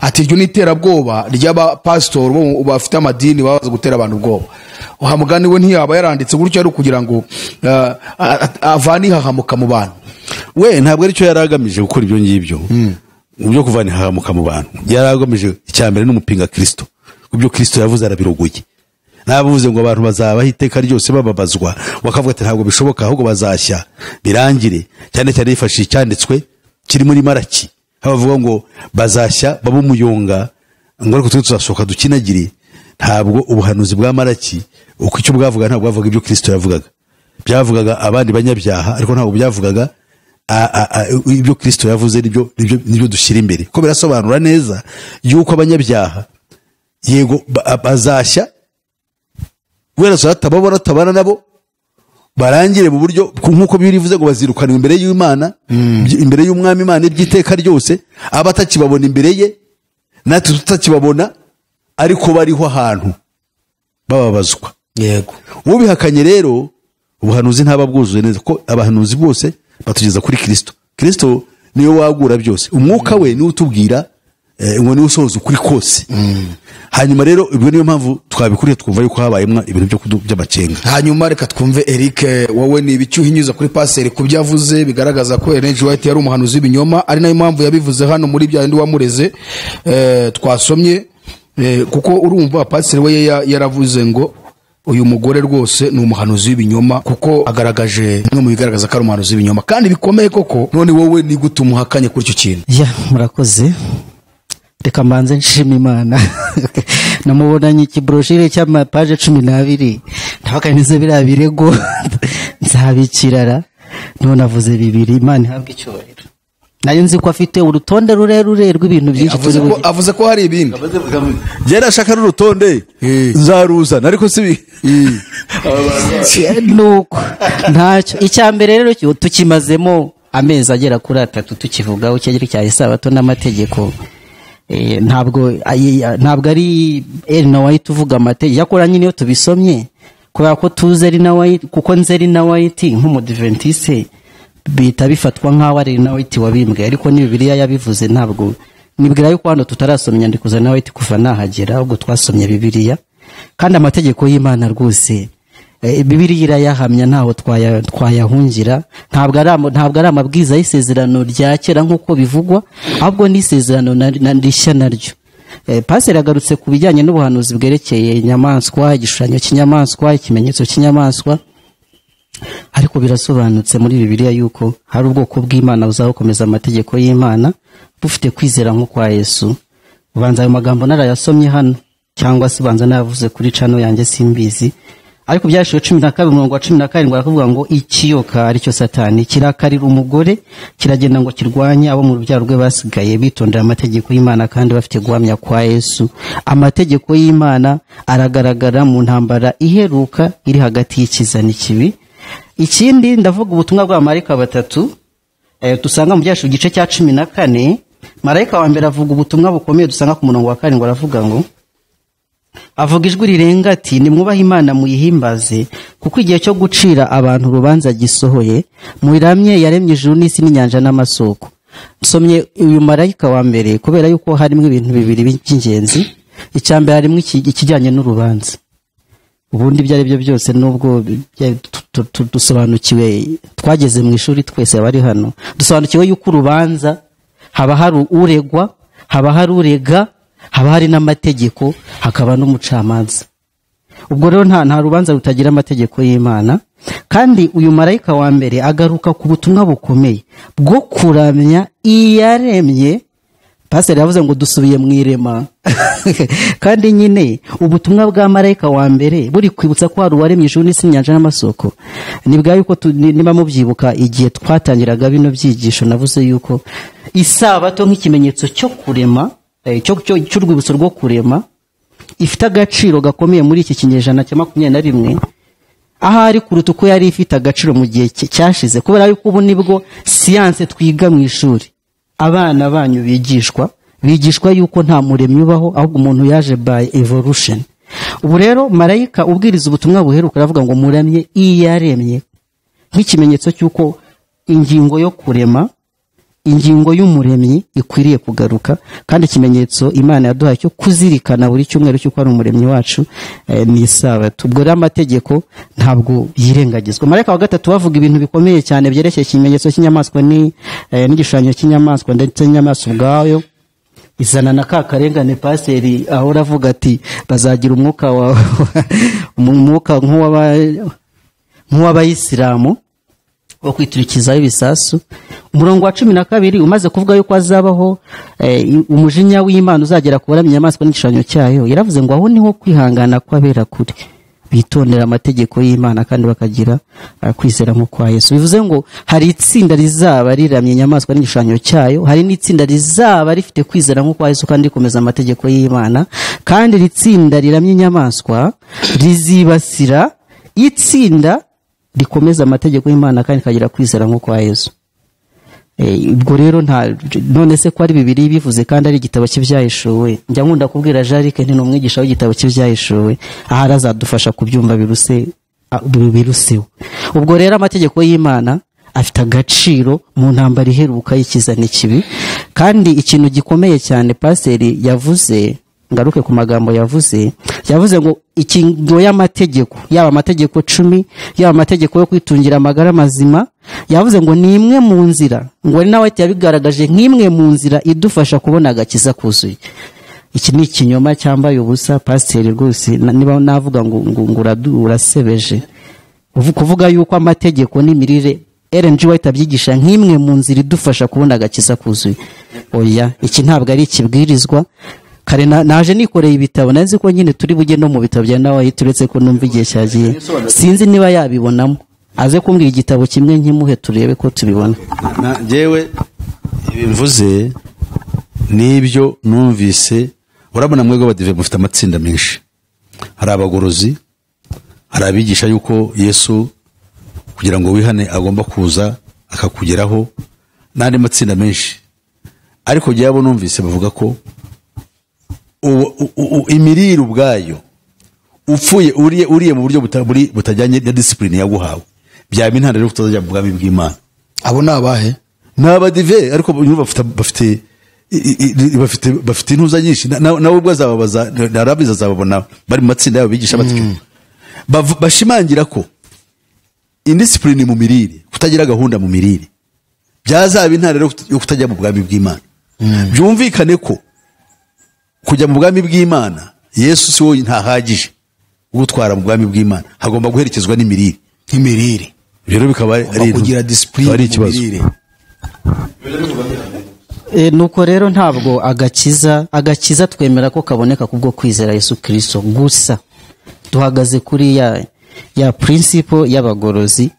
Ati iryo ni iterabwoba ry'abapasitori bo bafite amadini baba bazi gutera abantu ubwoba. Wa mugani we ntiyaba yaranditse gutyo ari ukugira ngo avane ihahamuka mu bantu? We ntabwo aricyo yari agamije gukora ibyo ngibyo byo kuvana ihahamuka mu bantu. Yari agamije icya mbere n'umupinga Kristo, ku byo Kristo yavuze arabirogoye. Nabuvuze ngo abantu bazabaho iteka ryose bababazwa, bakavuga ati ntabwo bishoboka, ahubwo bazashya birangire. Cyane cyane yifashishije icyanditswe kiri muri Maraki, aho bavuga ngo bazashya babe umuyonga, ngo ariko twe tuzasohoka dukinagire. Ntabwo ubuhanuzi bwa Maraki uko icyo bwavuga, ntabwo bwavuga ibyo Kristo yavugaga. Byavugaga abandi banyabyaha, ariko ntabwo byavugaga ibyo Kristo yavuze. Nibyo dushyira imbere, ko birasobanura neza yuko abanyabyaha yego bazashya guhera saa tababona tabana nabo barangire mu buryo nk'uko Bibiliya ivuze ngo bazirukanwa imbere y'Imana, imbere y'Umwami Imana iby'iteka ryose, abatakibabona imbere ye natwe tutakibabona, ariko bariho ahantu bababazwa. Ubihakanye rero ubuhanuzi ntaba bwuzuye neza, ko abahanuzi bose batugeza kuri Kristo. Kristo niwe wagura byose, umwuka we niwe utubwira, ngo niwe usohoza ukuri kose. Hanyuma rero ubwo niyo mpamvu twabikuriye, twumva yuko habayemo ibintu by'amacenga. Hanyuma reka twumve Eric, wowe ni ibiki uhinyuza kuri paseri ku byo avuze bigaragaza ko Ellen G. White yari umuhanuzi w'ibinyoma, ari nayo mpamvu yabivuze hano muri bya bindi wamureze, twasomye, kuko urumva paseri we yaravuze ngo uyu mugore rwose ni umuhanuzi w'ibinyoma, kuko agaragaje bimwe mu bigaragaza ko ari umuhanuzi w'ibinyoma kandi bikomeye koko. None wowe ni gute umuhakanye kuri icyo kintu? Ya, murakoze. Reka mbanze nshima Imana. Namubonanye ikibroshire cy'amapaje 12, ndavuga nti biriya birego nzabikirara, none avuze bibiri. Imana ihabwe icyubahiro. Nayo nzi ko afite urutonde rurerure rw'ibintu byinshi. Avuze ko hari ibindi. Njye nashaka n'urutonde nzaruzana, ariko si nuko ntacyo. Icya mbere rero tukimazemo amezi agera kuri 3 tukivugaho cyari cya Isabato n'amategeko. Ntabwo ari Ellen White uvuga amategeko yakora nyine iyo tubisomye, kubera ko tuzi Ellen White, kuko nzi Ellen White nk'umudiventiste bita bifatwa nk'aho ari Ellen White wabimbwe, ariko ni Bibiliya yabivuze. Ntabwo nibwira yuko hano tutarasoma inyandiko za Ellen White kuva nahagera, ahubwo twasomye Bibiliya. Kandi amategeko y'Imana rwose Bibiliya irayahamya, ntaho twayahungira. Ntabwo ari amabwiriza y'isezerano rya kera nk'uko bivugwa, ahubwo ni isezerano rishya naryo. Paseri agarutse ku bijyanye n'ubuhanuzi bwerekeye inyamaswa, igishushanyo cy'inyamaswa, ikimenyetso cy'inyamaswa, ariko birasobanutse muri Bibiliya yuko hari ubwoko bw'Imana buzakomeza amategeko y'Imana bufite kwizera nko kwa Yesu. Ubanza ayo magambo narayasomye hano, cyangwa se ubanza nayavuze kuri cano yanjye simbizi, ariko byashiwe 12 umurongo wa 17 barakuvuga ngo ikiyoka aricyo Satani kirakarira umugore, kiragenda ngo kirwanye abo mu rubyaro rwe basigaye bitondera amategeko y'Imana kandi bafite guhamya kwa Yesu. Amategeko y'Imana aragaragara mu ntambara iheruka iri hagati y'ikiza n'ikibi. Ikindi ndavuga ubutumwa bwa marayika batatu dusanga mu byashiwe igice cya 14. Marayika wa mbere avuga ubutumwa bukomeye dusanga ku murongo wa 7, aravuga ngo avuga ijwi rirenga ati nimwubahe Imana muyihimbaze, kuko igihe cyo gucira abantu urubanza gisohoye, muyiramye yaremye ijuru n'isi n'inyanja n'amasoko. Nsomye uyu marayika wa mbere kubera yuko harimo ibintu bibiri by'ingenzi. Icya mbere harimo ikijyanye n'urubanza. Ubundi ibyo ari byo byose nubwo dusobanukiwe, twageze mu ishuri twese abari hano, dusobanukiwe yuko urubanza haba hari uregwa, haba hari urega, haba hari n'amategeko, hakaba n'umucamanza. Ubwo rero nta rubanza rutagira amategeko y'Imana. Kandi uyu marayika wa mbere agaruka ku butumwa bukomeye bwo kuramya iyaremye. Pastor yavuze ngo dusubiye mu irema. Kandi nyine ubutumwa bwa marayika wa mbere buri kwibutsa ko hari uwaremye ijuru n'isi, inyanja n'amasoko. Ni bwa yuko niba mubyibuka igihe twatangiraga bino byigisho, navuze yuko isabato nk'ikimenyetso cyo kurema, cy'urwibutso rwo kurema, ifite agaciro gakomeye muri iki kinyejana cya 21, ahari kuruta uko yari ifite agaciro mu gihe cyashize, kubera yuko ubu nibwo siyanse twiga mu ishuri, abana banyu bigishwa yuko nta muremyi ubaho, ahubwo umuntu yaje by evolution. Ubu rero marayika ubwiriza ubutumwa buheruka aravuga ngo muramye iyaremye, nk'ikimenyetso cy'uko ingingo yo kurema, ingingo y'umuremyi ikwiriye kugaruka. Kandi ikimenyetso Imana yaduhaye cyo kuzirikana buri cyumweru cy'uko ari umuremyi wacu ni isabato. Ubwo rero amategeko ntabwo yirengagizwa. Marayika wa gatatu bavuga ibintu bikomeye cyane byerekeye ikimenyetso cy'inyamaswa n'igishushanyo cy'inyamaswa ndetse n'inyamaswa ubwayo, izana na ka karengane paseri ahora avuga ati bazagira umwuka wa umwuka nk'uw'abayisilamu wo kwiturikizaho ibisasu. Umurongo wa 12 umaze kuvuga yuko azabaho umujinya w'Imana uzagera ku baramya inyamaswa n'igishushanyo cyayo, yaravuze ngo aho niho kwihangana kw'abera kuri, bitondera amategeko y'Imana kandi bakagira kwizera nko kwa Yesu. Bivuze ngo hari itsinda rizaba riramye inyamaswa n'igishushanyo cyayo, hari n'itsinda rizaba rifite kwizera nko kwa Yesu kandi rikomeza amategeko y'Imana. Kandi iri tsinda riramye inyamaswa rizibasira itsinda rikomeza amategeko y'Imana kandi kagira kwizera nko kwa Yesu. Ubwo rero nta none se ko ari bibiri bivuze kandi ari igitabo cy'ibyahishuwe. Njya nkunda kubwira Jarike nti n'umwigisha w'igitabo cy'ibyahishuwe, ahari azadufasha kubyumva biruseho. Ubwo rero amategeko y'Imana afite agaciro mu ntambara iheruka y'ikiza n'ikibi. Kandi ikintu gikomeye cyane paseri yavuze, ngaruke ku magambo yavuze, yavuze ngo ikingo y'amategeko, yaba amategeko 10, yaba amategeko yo kwitungira amagara mazima, yavuze ngo ni imwe mu nzira, ngo ari nawe yabigaragaje nk'imwe mu nzira idufasha kubona agakiza kuzuye. Iki ni ikinyoma cyambaye ubusa pasiteri rwose, niba navuga ngo urasebeje kuvuga yuko amategeko n'imirire Ellen G. White abyigisha nk'imwe mu nzira idufasha kubona agakiza kuzuye. Oya, iki ntabwo ari ikibwirizwa. Kare naje nikoreye ibitabo, nanzi ko nyine turi bujye no mu bitabo bya nawe, turetse ko numva igihe cyagiye, sinzi niba yabibonamo, aze kumbwira igitabo kimwe nkimuhe turebe ko tubibona. Njyewe ibimvuze nibyo numvise. Urabona mwebwe abadive mufite amatsinda menshi, hari abagorozi, hari abigisha yuko Yesu kugira ngo wihane agomba kuza akakugeraho, n'andi matsinda menshi. Ariko jyabo numvise bavuga ko imirire ubwayo upfuye uriye mu buryo butajyanye na discipline yaguhawe, byaba intandaro yo kutazajya mu bwami bw'Imana. Abo ni abahe? Ni abadive, ariko bafite bafite intuza nyinshi, nawe ubwo azababaza, narabiza azababona bari mu matsinda yabo bigisha batyo, bashimangira ko indiscipline mu mirire, kutagira gahunda mu mirire byazaba intandaro yo kutajya mu bwami bw'Imana. Byumvikane ko kujya mu bwami bw'Imana Yesu si wowe ntahagije gutwara mu bwami bw'Imana, hagomba guherekezwa n'imirire. Imirire rero bikaba ari kugira discipline ari ikibazo. Nuko rero ntabwo agakiza twemera ko kaboneka kubwo kwizera Yesu Kristo gusa. Duhagaze kuri ya principle y'abagorozi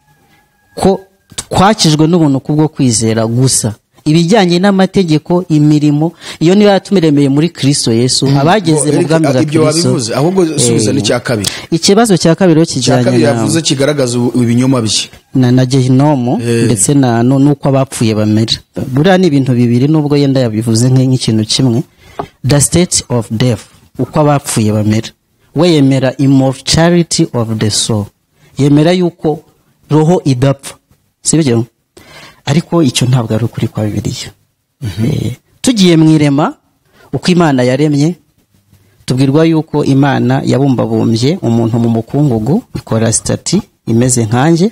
ko twakijwe n'ubuntu kubwo kwizera gusa. Ibijyanye n'amategeko, imirimo, iyo niyo yatumiremeye muri Kristo Yesu, abageze mu bwami bwa Ibyo Kristo. wabivuze, ahubwo subiza n'icya kabiri. Ikibazo cya kabiri kijyanye na yavuze kigaragaza ibinyoma bye na gehinomu ndetse na nuko abapfuye bamera. Buriya ni ibintu bibiri nubwo yenda yabivuze nk'ikintu kimwe. The state of death, uko abapfuye bamera. We yemera immortality of the soul, yemera yuko roho idapfa, sibyo? Ariko icyo ntabwo ari ukuri kwa Bibiliya. Tugiye mu irema uko Imana yaremye, tubwirwa yuko Imana yabumbabumbye umuntu mu mukungugu, ikora stati imeze nkanjye,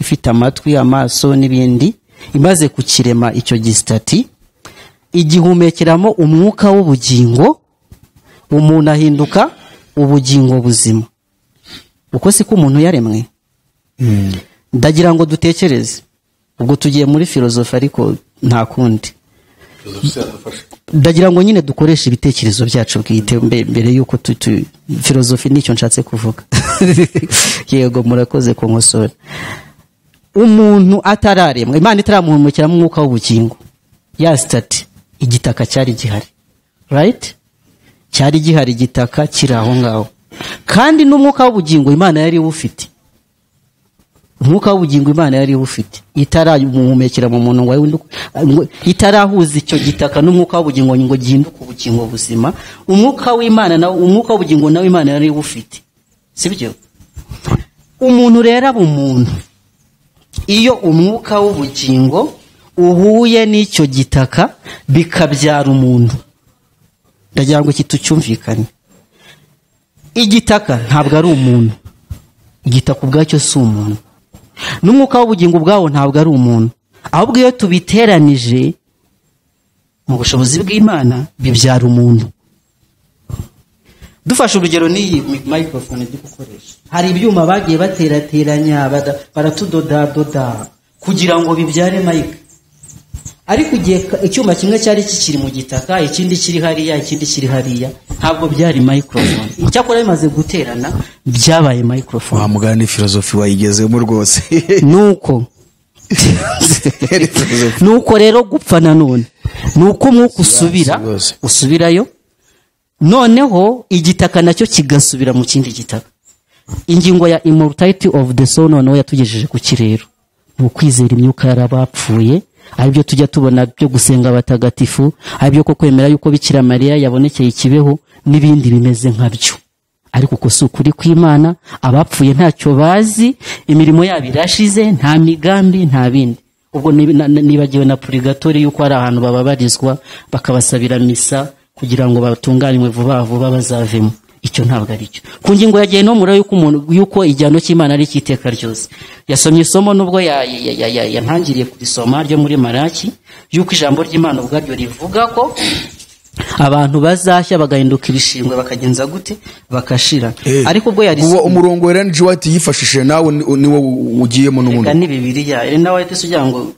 ifite amatwi, amaso n'ibindi. Imaze kukirema icyo gistati, igihumekeramo umwuka w'ubugingo, umuntu ahinduka ubugingo buzima. Uko siko umuntu yaremwe. Ndagira ngo dutekereze, ubwo tugiye muri filozofi ariko nta kundi. Ndagira ngo nyine dukoreshe ibitekerezo byacu bwite mbere yuko filozofi nicyo nshatse kuvuga. Yego, murakoze kunkosora. Umuntu atararemwa, Imana itaramuhumekera mu mwuka w'ubugingo, ya stati igitaka cyari gihari, right? Cyari gihari, igitaka kiri aho ngaho, kandi n'umwuka w'ubugingo Imana yari ufite. Umwuka w'ubugingo Imana yari ufite itaramuhumekera mu muntu ngo itarahuza icyo gitaka n'umwuka w'ubugingo ngo gihinduke ubugingo buzima. Umwuka w'Imana na umwuka w'ubugingo nawe Imana yari ufite, sibyo? Umuntu rero aba umuntu iyo umwuka w'ubugingo uhuye n'icyo gitaka bikabyara umuntu. Ndagira ngo iki tucyumvikane. Igitaka ntabwo ari umuntu, igitaka ubwacyo si umuntu, n'umwuka w'ubugingo ubwawo ntabwo ari umuntu, ahubwo iyo tubiteranije mu bushobozi bw'Imana bibyara umuntu. Dufashe urugero n'iyi microphone ndi gukoresha, hari ibyuma bagiye baterateranya baratudodadoda kugira ngo bibyare mic, ariko igihe icyuma kimwe cyari kikiri mu gitaka, ikindi kiri hariya, ikindi kiri hariya, ntabwo byari microphone. Icyakora bimaze guterana byabaye microphone. Wa mugani filozofi wayigezemo rwose. Nuko rero gupfa nanone nuko umwuka usubirayo, noneho igitaka nacyo kigasubira mu kindi gitaka. Ingingo ya immortality of the soul noneho yatugejeje ku kirero, ni ukwizera imyuka yarabapfuye, aribyo tujya tubona byo gusenga abatagatifu, aribyo ko kwemera yuko Bikira Mariya yabonekeye ikibeho n'ibindi bimeze nkabyo. Ariko uko si ukuri kw'Imana, abapfuye ntacyo bazi, imirimo yabo irashize, nta migambi, nta bindi. Ubwo nibagiwe na purigatori yuko hari ahantu bababarizwa bakabasabira misa kugira ngo batunganywe vuba vuba bazavemo. Icyo ntabwo ari cyo. Ku ngingo ya gehinomu yuko umuntu yuko igihano cy'Imana ari cyiteka ryose, yasomye isomo nubwo yantangiriye kurisoma ryo muri Maraki, yuko ijambo ry'Imana ubwaryo rivuga ko abantu bazashya bagahinduka ibishingwe bakagenza gute bakashira. Ariko ubwo yari umurongo Ellen G. White yifashishije nawe niwo ugiyemo n'ubundi. Ni Bibiliya Ellen White ugira ngo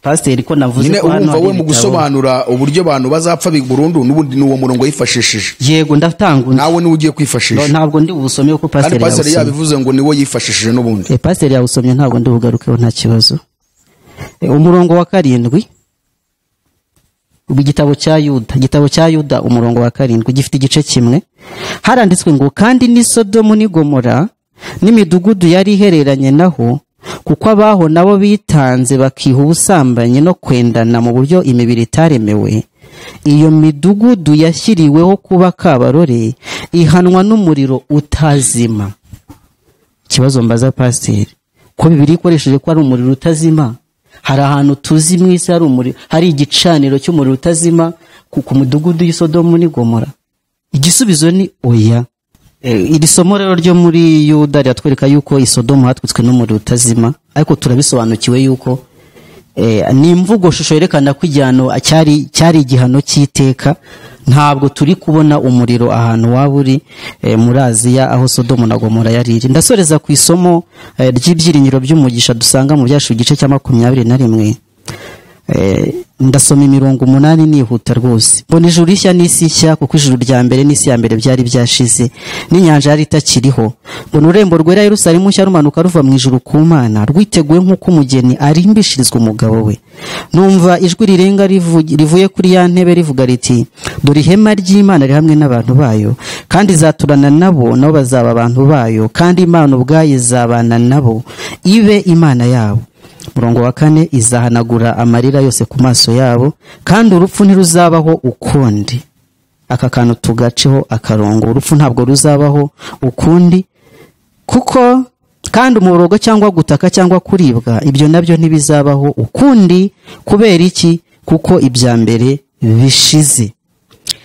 pasiteri ko navuze ko hano we mu gusobanura uburyo abantu bazapfa burundu n'ubundi n'uwo murongo yifashishije. Yego, ndatanga undi. Nawe niwe ugiye kwifashisha. Ntabwo ndi busome ko pasiteri yabivuze yabivuze ngo niwo yifashishije n'ubundi. Pasiteri yawusomye ntabwo ndi bugarukeho, nta kibazo. Umurongo wa 7 igitabo cya Yuda, igitabo cya Yuda umurongo wa 7 gifite igice kimwe, haranditswe ngo kandi ni Sodomu ni Gomora n'imidugudu yari ihereranye naho, kuko abaho nabo bitanze bakiha ubusambanyi no kwendana mu buryo imibiri itaremewe, iyo midugudu yashyiriweho kuba kabarore ihanwa n'umuriro utazima. Ikibazo mbaza pasiteri, ko Bibiliya ikoresheje ko ari umuriro utazima, hari ahantu tuzi mu isi hari umuriro, hari igicaniro cy'umuriro utazima ku mudugudu y'Isodomu ni Gomora? Igisubizo ni oya. Iri somo rero ryo muri Yuda riratwereka yuko Isodomu hatwitswe n'umuriro utazima, ariko turabisobanukiwe yuko ni imvugo shusho yerekana ko igihano cyari igihano cy'iteka. Ntabwo turi kubona umuriro ahantu waba uri muri Aziya aho Sodomu na Gomora yari iri. Ndasoreza ku isomo ry'ibyiringiro by'umugisha dusanga mu Byashu igice cya 21. Ndasoma imirongo 8 nihuta rwose. Mbona ijuru rishya n'isi nshya, kuko ijuru rya mbere n'isi ya mbere byari byashize, n'inyanja yari itakiriho. Mbona ururembo rwera Yerusalemu nshya rumanuka ruva mu ijuru ku Mana, rwiteguye nk'uko umugeni arimbishirizwa umugabo we. Numva ijwi rirenga rivuye kuri ya ntebe rivuga riti, dore ihema ry'Imana riri hamwe n'abantu bayo, kandi izaturana nabo, nabo bazaba abantu bayo, kandi Imana ubwayo izabana nabo, ibe Imana yabo. Murongo wa 4, izahanagura amarira yose ku maso yabo, kandi urupfu ntiruzabaho ukundi. Aka kantu tugaceho akarongo, urupfu ntabwo ruzabaho ukundi, kuko kandi umuborogo cyangwa gutaka cyangwa kuribwa ibyo nabyo ntibizabaho ukundi. Kubera iki? Kuko ibya mbere bishize.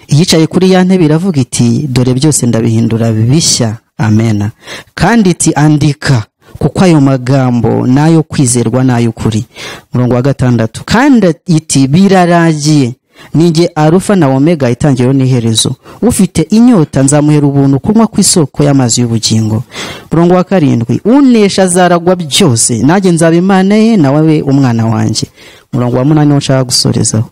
Iyicaye kuri ya ntebe iravuga iti, dore byose ndabihindura bishya. Amena. Kandi iti, andika, kuko ayo magambo nayo kwizerwa nayo kuri. Murongo wa 6, kandi iti, biraragiye, Ninjye Arufa na Omega, itangiriro n'iherezo. Ufite inyota nzamuhera ubuntu kunywa ku isoko y'amazi y'ubugingo. Murongo wa 7, unesha azaragwa byose, nanjye nzaba Imana ye, nawe abe umwana wanjye. Murongo wa 8 nshaka gusorezaho.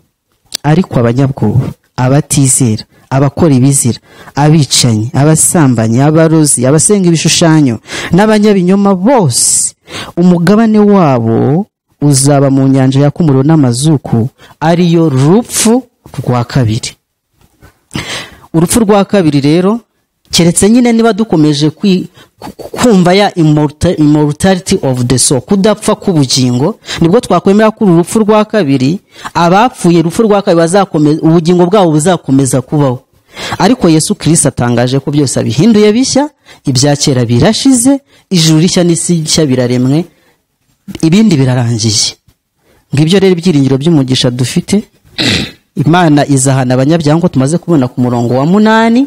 Ariko abanyabwoba, abatizera, abakora ibizira, abicanyi, abasambanyi, abarozi, abasenga ibishushanyo n'abanyabinyoma bose, umugabane wabo uzaba mu nyanja yaka umuriro n'amazuku, ariyo rupfu rwa kabiri. Urupfu rwa kabiri rero, keretse nyine niba dukomeje kumva ya immortality of the soul, kudapfa k'ubugingo, nibwo twakwemera ko urupfu rwa kabiri, abapfuye urupfu rwa kabiri bazakomeza, ubugingo bwabo buzakomeza kubaho. Ariko Yesu Kristo atangaje ko byose abihinduye bishya, ibya kera birashize, ijuru rishya n'isi nshya biraremwe, ibindi birarangiye. Ngibyo rero ibyiringiro by'umugisha dufite. Imana izahana abanyabyaha ngo tumaze kubona ku murongo wa 8,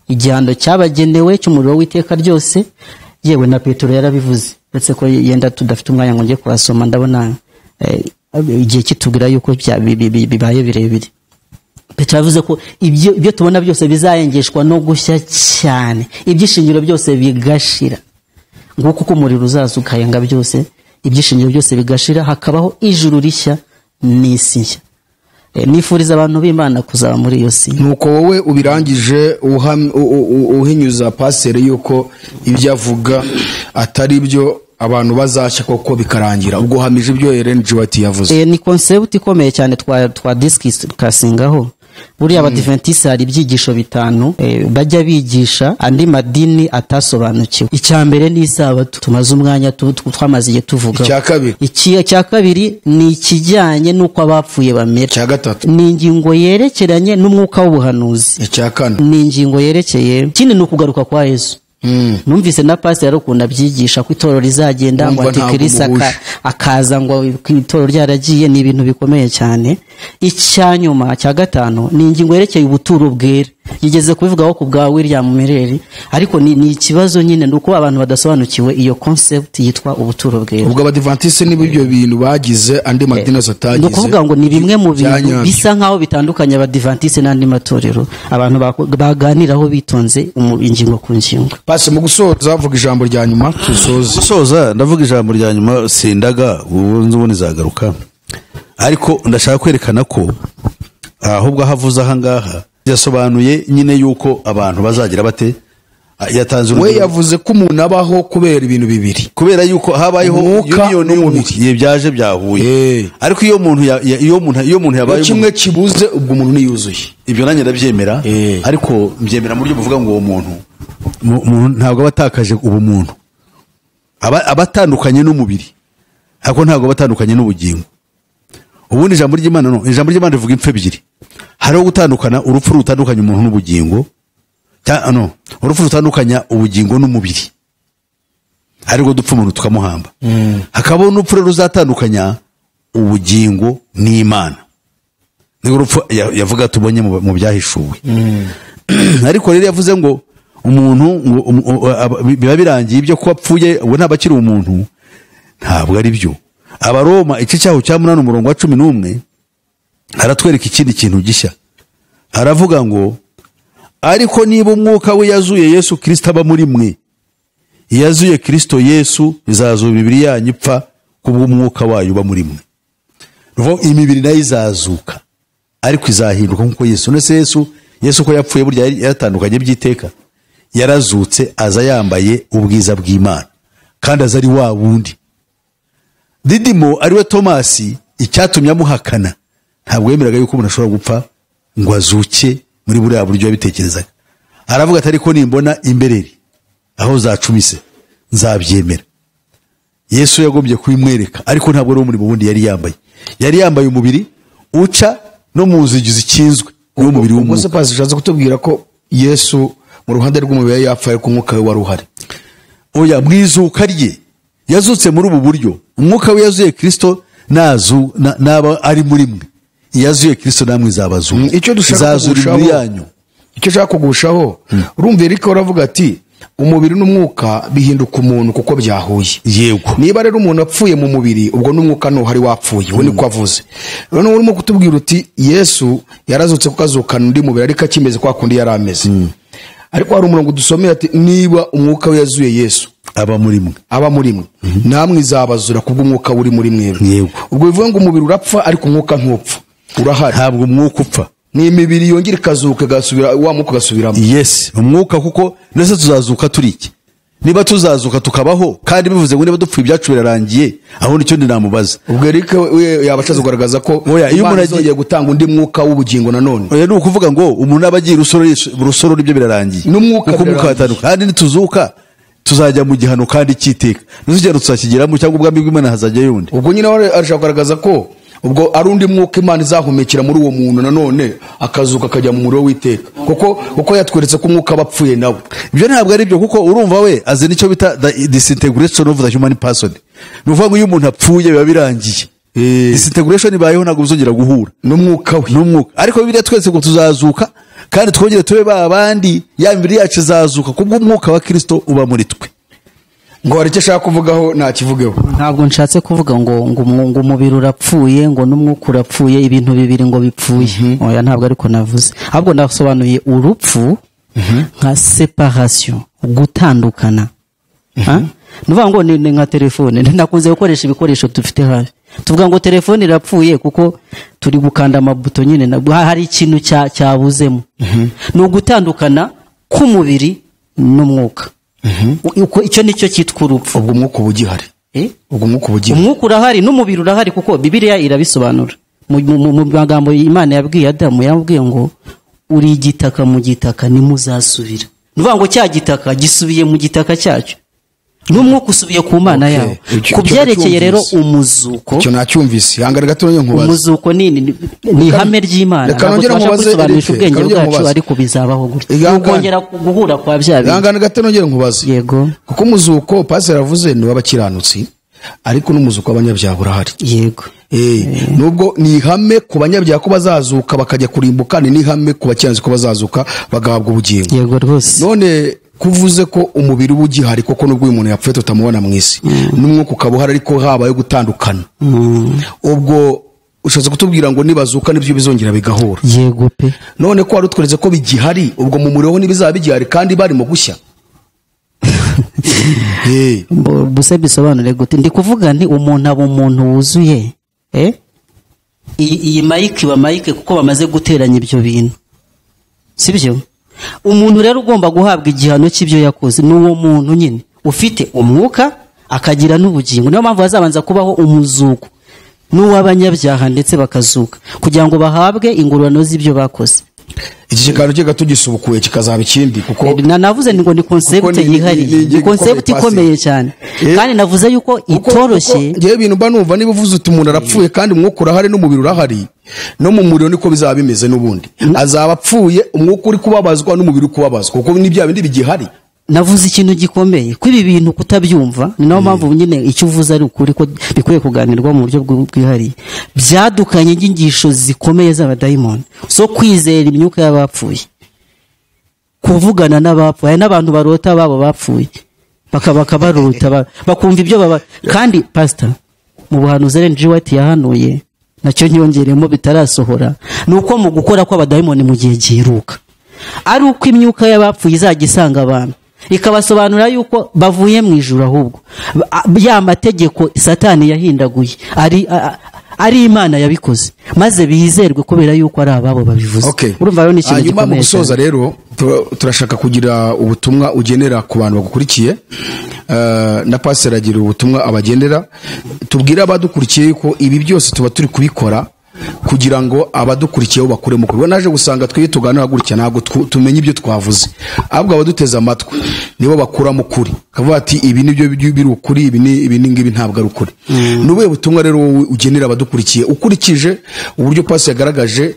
igihano cyabagenewe cy'umuriro w'iteka ryose. Yewe na Petero yarabivuze, uretse ko yenda tudafite umwanya ngo njye kuhasoma, ndabona igihe kitubwira yuko bibaye birebire. Petero yavuze ko ibyo tubona byose bizayengeshwa no gushya cyane, ibyishingiro byose bigashira. Nguko uko umuriro uzaza ukayenga byose, ibyishingiro byose bigashira, hakabaho ijuru rishya n'isi nshya. Nifuriza abantu b'Imana kuzaba muri iyo si. Nuko wowe ubirangije uhinyuza pasere yuko ibyo avuga atari byo, abantu bazashya koko bikarangira. Ubwo hamije ibyo Ellen G. White yavuze. Ni concept ikomeye cyane twa discussingaho. Buriya Abadiventiste hari ibyigisho 5 bajya bigisha andi madini atasobanukiwe. Icya mbere ni isabato, tumaze umwanya twamaze igihe tuvuga. Icya kabiri ni ikijyanye n'uko abapfuye bamera. Icya gatatu ni ingingo yerekeranye n'umwuka w'ubuhanuzi. Icya kane ni ingingo yerekeye ikindi ni ukugaruka kwa Yesu. Numvise na pastor yarukunda abyigisha ko itorero rizagenda ngo Antikristo akaza ngo itorero ryaragiye, ni ibintu bikomeye cyane. Icya nyuma cya 5 ni ingingo yerekeye ubuturo bwera. Yigeze kubivugaho ku bwa William Miller, ariko ni ikibazo nyine nuko abantu badasobanukiwe iyo concept yitwa ubuturo bwera. Ubwo Abadiventiste nibo ibyo bintu bagize andi madini atagize. Ni ukuvuga ngo ni bimwe mu bintu bisa nkaho bitandukanye Abadiventiste n'andi matorero, abantu baganiraho bitonze ingingo ku ngingo. Pasi mu gusoza avuga ijambo rya nyuma tusoze. Gusoza ndavuga ijambo rya nyuma, sindaga ubundi zagaruka. Ariko ndashaka kwerekana ko ahubwo ahavuze aha ngaha yasobanuye nyine yuko abantu bazagira bate. Yatanze we yavuze ko umuntu abaho kubera ibintu bibiri, kubera yuko habayeho union n'umubiri byaje byahuye. Ariko iyo umuntu iyo umuntu yabaye kimwe kibuze, ubwo umuntu niyuzuye. Ibyo nanjye ndabyemera, ariko mbyemera mu buryo buvuga ngo uwo muntu ntabwo abatakaje ubumuntu, abatandukanye n'umubiri, ariko ntabwo abatandukanye n'ubugingo. Ubundi ijambo ry'Imana no ijambo ry'Imana rivuga impfu ebyiri. Hariho gutandukana, urupfu rutandukanya umuntu n'ubugingo, no urupfu rutandukanya ubugingo n'umubiri, ariko dupfa umuntu tukamuhamba. Hakabaho n'urupfu ruzatandukanya ubugingo n'Imana, ni urupfu yavuga tubonye mu byahishuwe. Ariko rero yavuze ngo umuntu biba birangiye ibyo ko apfuye ubu ntabwo akiri umuntu, ntabwo ari byo. Abaroma igice cyaho cya 8 umurongo wa 11 aratwereka ikindi kintu gishya. Aravuga ngo ariko niba umwuka we yazuye Yesu Kristo aba muri mwe, yazuye Kristo Yesu, izazura imibiri yanyu ipfa kubw'umwuka wayo uba muri mwe. Nuko imibiri nayo izazuka, ariko izahinduka nkuko Yesu. None se Yesu ko yapfuye burya yaratandukanye by'iteka, yarazutse aza yambaye ubwiza bw'Imana, kandi aza ari wa wundi. Didimo ariwe Tomasi, icyatumye amuhakana ntabwo yemeraga yuko umuntu ashobora gupfa ngo azuke muri buriya buryo yabitekerezaga. Aravuga ati ariko nimbona imbereri aho zacumise nzabyemera. Yesu yagombye kubimwereka, ariko ntabwo ari umurimo wundi yari yambaye. Yari yambaye umubiri uca no mu nzugi zikinzwe, uwo mubiri w'umwuka. Ubwo se pastor ushatse kutubwira ko Yesu mu ruhande rw'umubiri yapfaye ariko umwuka we wari uhari? Oya, mwizuka rye yazutse muri ubu buryo. Umwuka we yazuye Kristo nazu naba ari muri mwe, yazuye Kristo namwe izabazuka. Icyo dushaka kugushaho, icyo ushaka kugushaho, urumva Eric uravuga ati Umubiri n'umwuka bihinduka umuntu kuko byahuye. Yego. Niba rero umuntu apfuye mu mubiri, ubwo n'umwuka ntuhari wapfuye, we niko avuze. Noneho urimo kutubwira uti Yesu yarazutse kuko azukana undi mubiri, ariko akimeze kwa kundi yari ameze. Ariko hari umurongo dusomeye ati niba umwuka we yazuye Yesu aba muri mwe, aba muri mwe, namwe izabazura kubw'umwuka uri muri mwebwe. Yego. Ubwo bivuga ngo umubiri urapfa ariko umwuka ntupfa, urahari. Ntabwo umwuka upfa. Ni imibiri yongera ikazuka igasubira, wa mwuka ugasubiramo. Yes, umwuka, kuko ndetse tuzazuka turi iki? Niba tuzazuka tukabaho, kandi bivuze ngo niba dupfuye ibyacu birarangiye, aho nicyo ndinamubaza. Ubwo Eric we yaba ashatse kugaragaza ko Oya, iyo Imana umuntu izongeye gutanga undi mwuka w'ubugingo nanone. Oya, ni ukuvuga ngo umuntu aba agiye urusoro nibyo birarangiye. N'umwuka kuko umwuka birarangiye. watandukana. Kandi nituzuka tuzajya mu gihano kandi cyiteka. Nitugera tuzakigeramo cyangwa ubwami bw'Imana hazajya yundi. Ubwo nyine we arashaka kugaragaza ko ubwo ari undi mwuka Imana izahumekera muri uwo muntu nanone akazuka akajya mu muriro w'iteka, kuko yatweretse ko umwuka aba apfuye nawe. Ibyo ntabwo ari byo, kuko urumva we azi nicyo bita the disintegration of the human person. Ni ukuvuga ngo iyo umuntu apfuye biba birangiye. Disintegration ibayeho, ntabwo bizongera guhura n'umwuka we. N'umwuka. Ariko Bibiliya twese ngo tuzazuka kandi twongere tube ba bandi, ya mibiri yacu izazuka kubw'umwuka wa Kristo uba muri twe. Ngo hari icyo ashaka kuvugaho ntakivugeho. Ntabwo nshatse kuvuga ngo umubiri urapfuye, ngo n'umwuka urapfuye, ibintu bibiri ngo bipfuye. Oya, ntabwo ariko navuze. Ahubwo nasobanuye urupfu nka separation, gutandukana. Ha? Nuvuga ngo ni nka telefone. Nakunze gukoresha ibikoresho dufite hafi. Tuvuga ngo telefone irapfuye kuko turi gukanda amabuto nyine, hari ikintu cyabuzemo. Ni ugutandukana k'umubiri n'umwuka. Uko icyo nicyo cyitwa urupfu. Ubwo umwuka uba ugihari. Ubwo umwuka uba ugihari. Umwuka urahari n'umubiri urahari, kuko Bibiliya irabisobanura. Mu magambo Imana yabwiye Adamu, yabwiye ngo uri igitaka, mu gitaka nimuzasubira. Ni ukuvuga ngo cya gitaka gisubiye mu gitaka cyacyo, n'umwuka usubiye ku Mana yawe. Ku byerekeye rero umuzuko, Icyo nacyumvise. Ihangane gato nongere nkubaze. Umuzuko ni ihame ry'Imana. Reka Ntabwo nongere tubasha nkubaze, kubisobanurisha Eric, ubwenge reka nongere bwacu, nkubaze. ariko bizabaho gutya. Ihangane. Ukongera guhura kwa bya bindi. Ihangane gato nongere nkubaze. Yego. Kuko umuzuko pastor yavuze ni w'abakiranutsi, ariko n'umuzuko w'abanyabyaha urahari. Yego. Nubwo ni ihame ku banyabyaha ko bazazuka bakajya kurimbuka, ni n'ihame ku bakiranutsi ko bazazuka bagahabwa ubugingo. Yego rwose. None kuvuze ko umubiri uba ugihari, koko nubwo uyu muntu yapfuye tutamubona mu isi, n'umwuka ukaba uhari, ariko habaye gutandukana. Ubwo ushatse kutubwira ngo nibazuka nibyo bizongera bigahura. Yego pe. None ko wari utweretse ko bigihari, ubwo mu muriro ho ntibizaba bigihari kandi barimo gushya. Buse bisobanure gute? Ndi kuvuga nti umuntu aba umuntu wuzuye. Iyi mic iba mic kuko bamaze guteranya ibyo bintu. Sibyo? Umuntu rero ugomba guhabwa igihano cy'ibyo yakoze ni uwo muntu nyine ufite umwuka akagira n'ubugingo. Niyo mpamvu hazabanza kubaho umuzuko n'uw'abanyabyaha ndetse bakazuka kugira ngo bahabwe ingororano z'ibyo bakoze. Iki kiganiro cye gatuгisubukuye kikazaba ikindi, kuko Navuze ngo ni concept kuko yihariye, ni ni ingingo concept ikomeye ikomeye cyane. Kandi navuze yuko itoroshye. Kuko ngewe ibintu mba numva, niba uvuze uti umuntu arapfuye kandi umwuka urahari n'umubiri urahari, no mu muriro niko bizaba bimeze n'ubundi. Azaba apfuye, umwuka uri kubabazwa n'umubiri uri kubabazwa, kuko ni bya bindi bigihari. Navuze ikintu gikomeye ko ibi bintu kutabyumva, ni nayo mpamvu nyine icyo uvuze ari ukuri ko bikwiye kuganirwa mu buryo bwihariye. Byadukanye inyigisho zikomeye z'abadayimoni zo kwizera imyuka y'abapfuye, kuvugana n'abapfuye, hari n'abantu barota babo bapfuye bakabarota, bakumva ibyo baba. Kandi pastor, mu buhanuzi Ellen G. White yahanuye, nacyo nyongeremo bitarasohora, ni uko mu gukora kw'abadayimoni mu gihe giheruka ari uko imyuka y'abapfuye izajya isanga abantu ikabasobanurira yuko bavuye mu ijuru, ahubwo ya mategeko Satani yahindaguye ari Imana yabikoze, maze bizerwe kubera yuko ari ababo babivuze. Urumva rero ni ikintu Hanyuma mu gikomeye gusoza cyane. rero turashaka kugira ubutumwa ugenera ku bantu bagukurikiye. Na pastor agira ubutumwa abagenera. Tubwire abadukurikiye yuko ibi byose tuba turi kubikora kugira ngo abadukurikiye bo bakure mu kuri. Naje gusanga twe tuganira gutya ntabwo tumenye ibyo twavuze, ahubwo abaduteze amatwi nibo bakura mu kuri, kavuga ati ibi nibyo biri ukuri, ibi ni ibi ni ngibi ntabwo ari ukuri. Ni ubuhe butumwa rero wowe ugenera abadukurikiye ukurikije uburyo pastor yagaragaje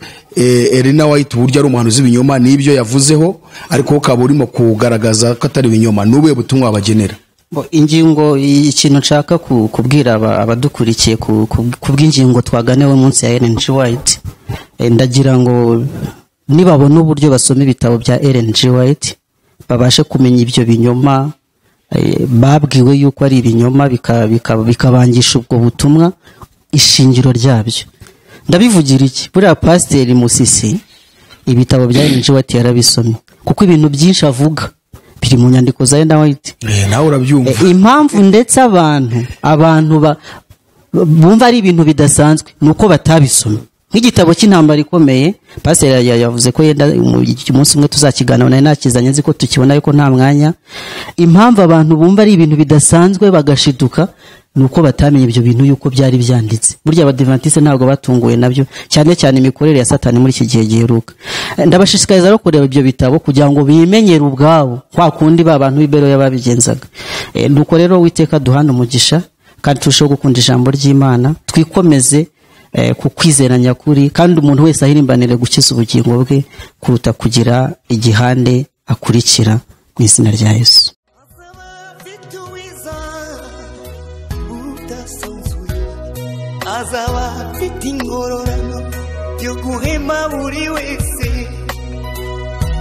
Elena White uburyo ari umuhanuzi w'ibinyoma n'ibyo yavuzeho, ariko ukaba urimo kugaragaza ko atari ibinyoma? Ni ubuhe butumwa wabagenera? Bo, ingingo, ikintu nshaka kubwira abadukurikiye ku bw'ingingo twaganewe munsi ya Ellen G. White, ndagira ngo nibabona uburyo basoma ibitabo bya Ellen G. White Babashe kumenya ibyo binyoma babwiwe yuko ari ibinyoma, bikabangisha ubwo butumwa ishingiro ryabyo. Ndabivugira iki? Buriya Pasiteri Musisi ibitabo bya Ellen G. White yarabisomye, kuko ibintu byinshi avuga biri mu nyandiko za Ellen White. Nawe urabyumva. Impamvu ndetse abantu bumva ari ibintu bidasanzwe ni uko batabisomye. Nk'igitabo cy'intambara ikomeye, Pasiteri yavuze ko yenda umunsi umwe tuzakiganira, nari nakizanye nzi ko tukibona ariko nta mwanya. Impamvu abantu bumva ari ibintu bidasanzwe bagashiduka ni uko batamenye ibyo bintu yuko byari byanditse. Burya Abadiventiste ntabwo batunguwe nabyo, cyane cyane imikorere ya Satani muri iki gihe giheruka. Ndabashishikariza rero kureba ibyo bitabo kugira ngo bimenyere ubwabo kwa kundi ba bantu b'Iberoya babigenzaga. Nuko rero Uwiteka duhana umugisha kandi turusheho gukunda ijambo ry'Imana, twikomeze ku kwizera nyakuri, kandi umuntu wese ahirimbanire gukiza ubugingo bwe kuruta kugira igihande akurikira, mu izina rya Yesu. Azaba afite uwiza udasanzwe, azaba afite ingororano yo guhema buri wese,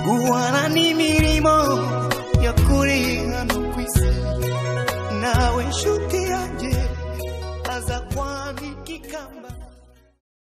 guhana n'imirimo yakoreye hano ku isi. Nawe nshuti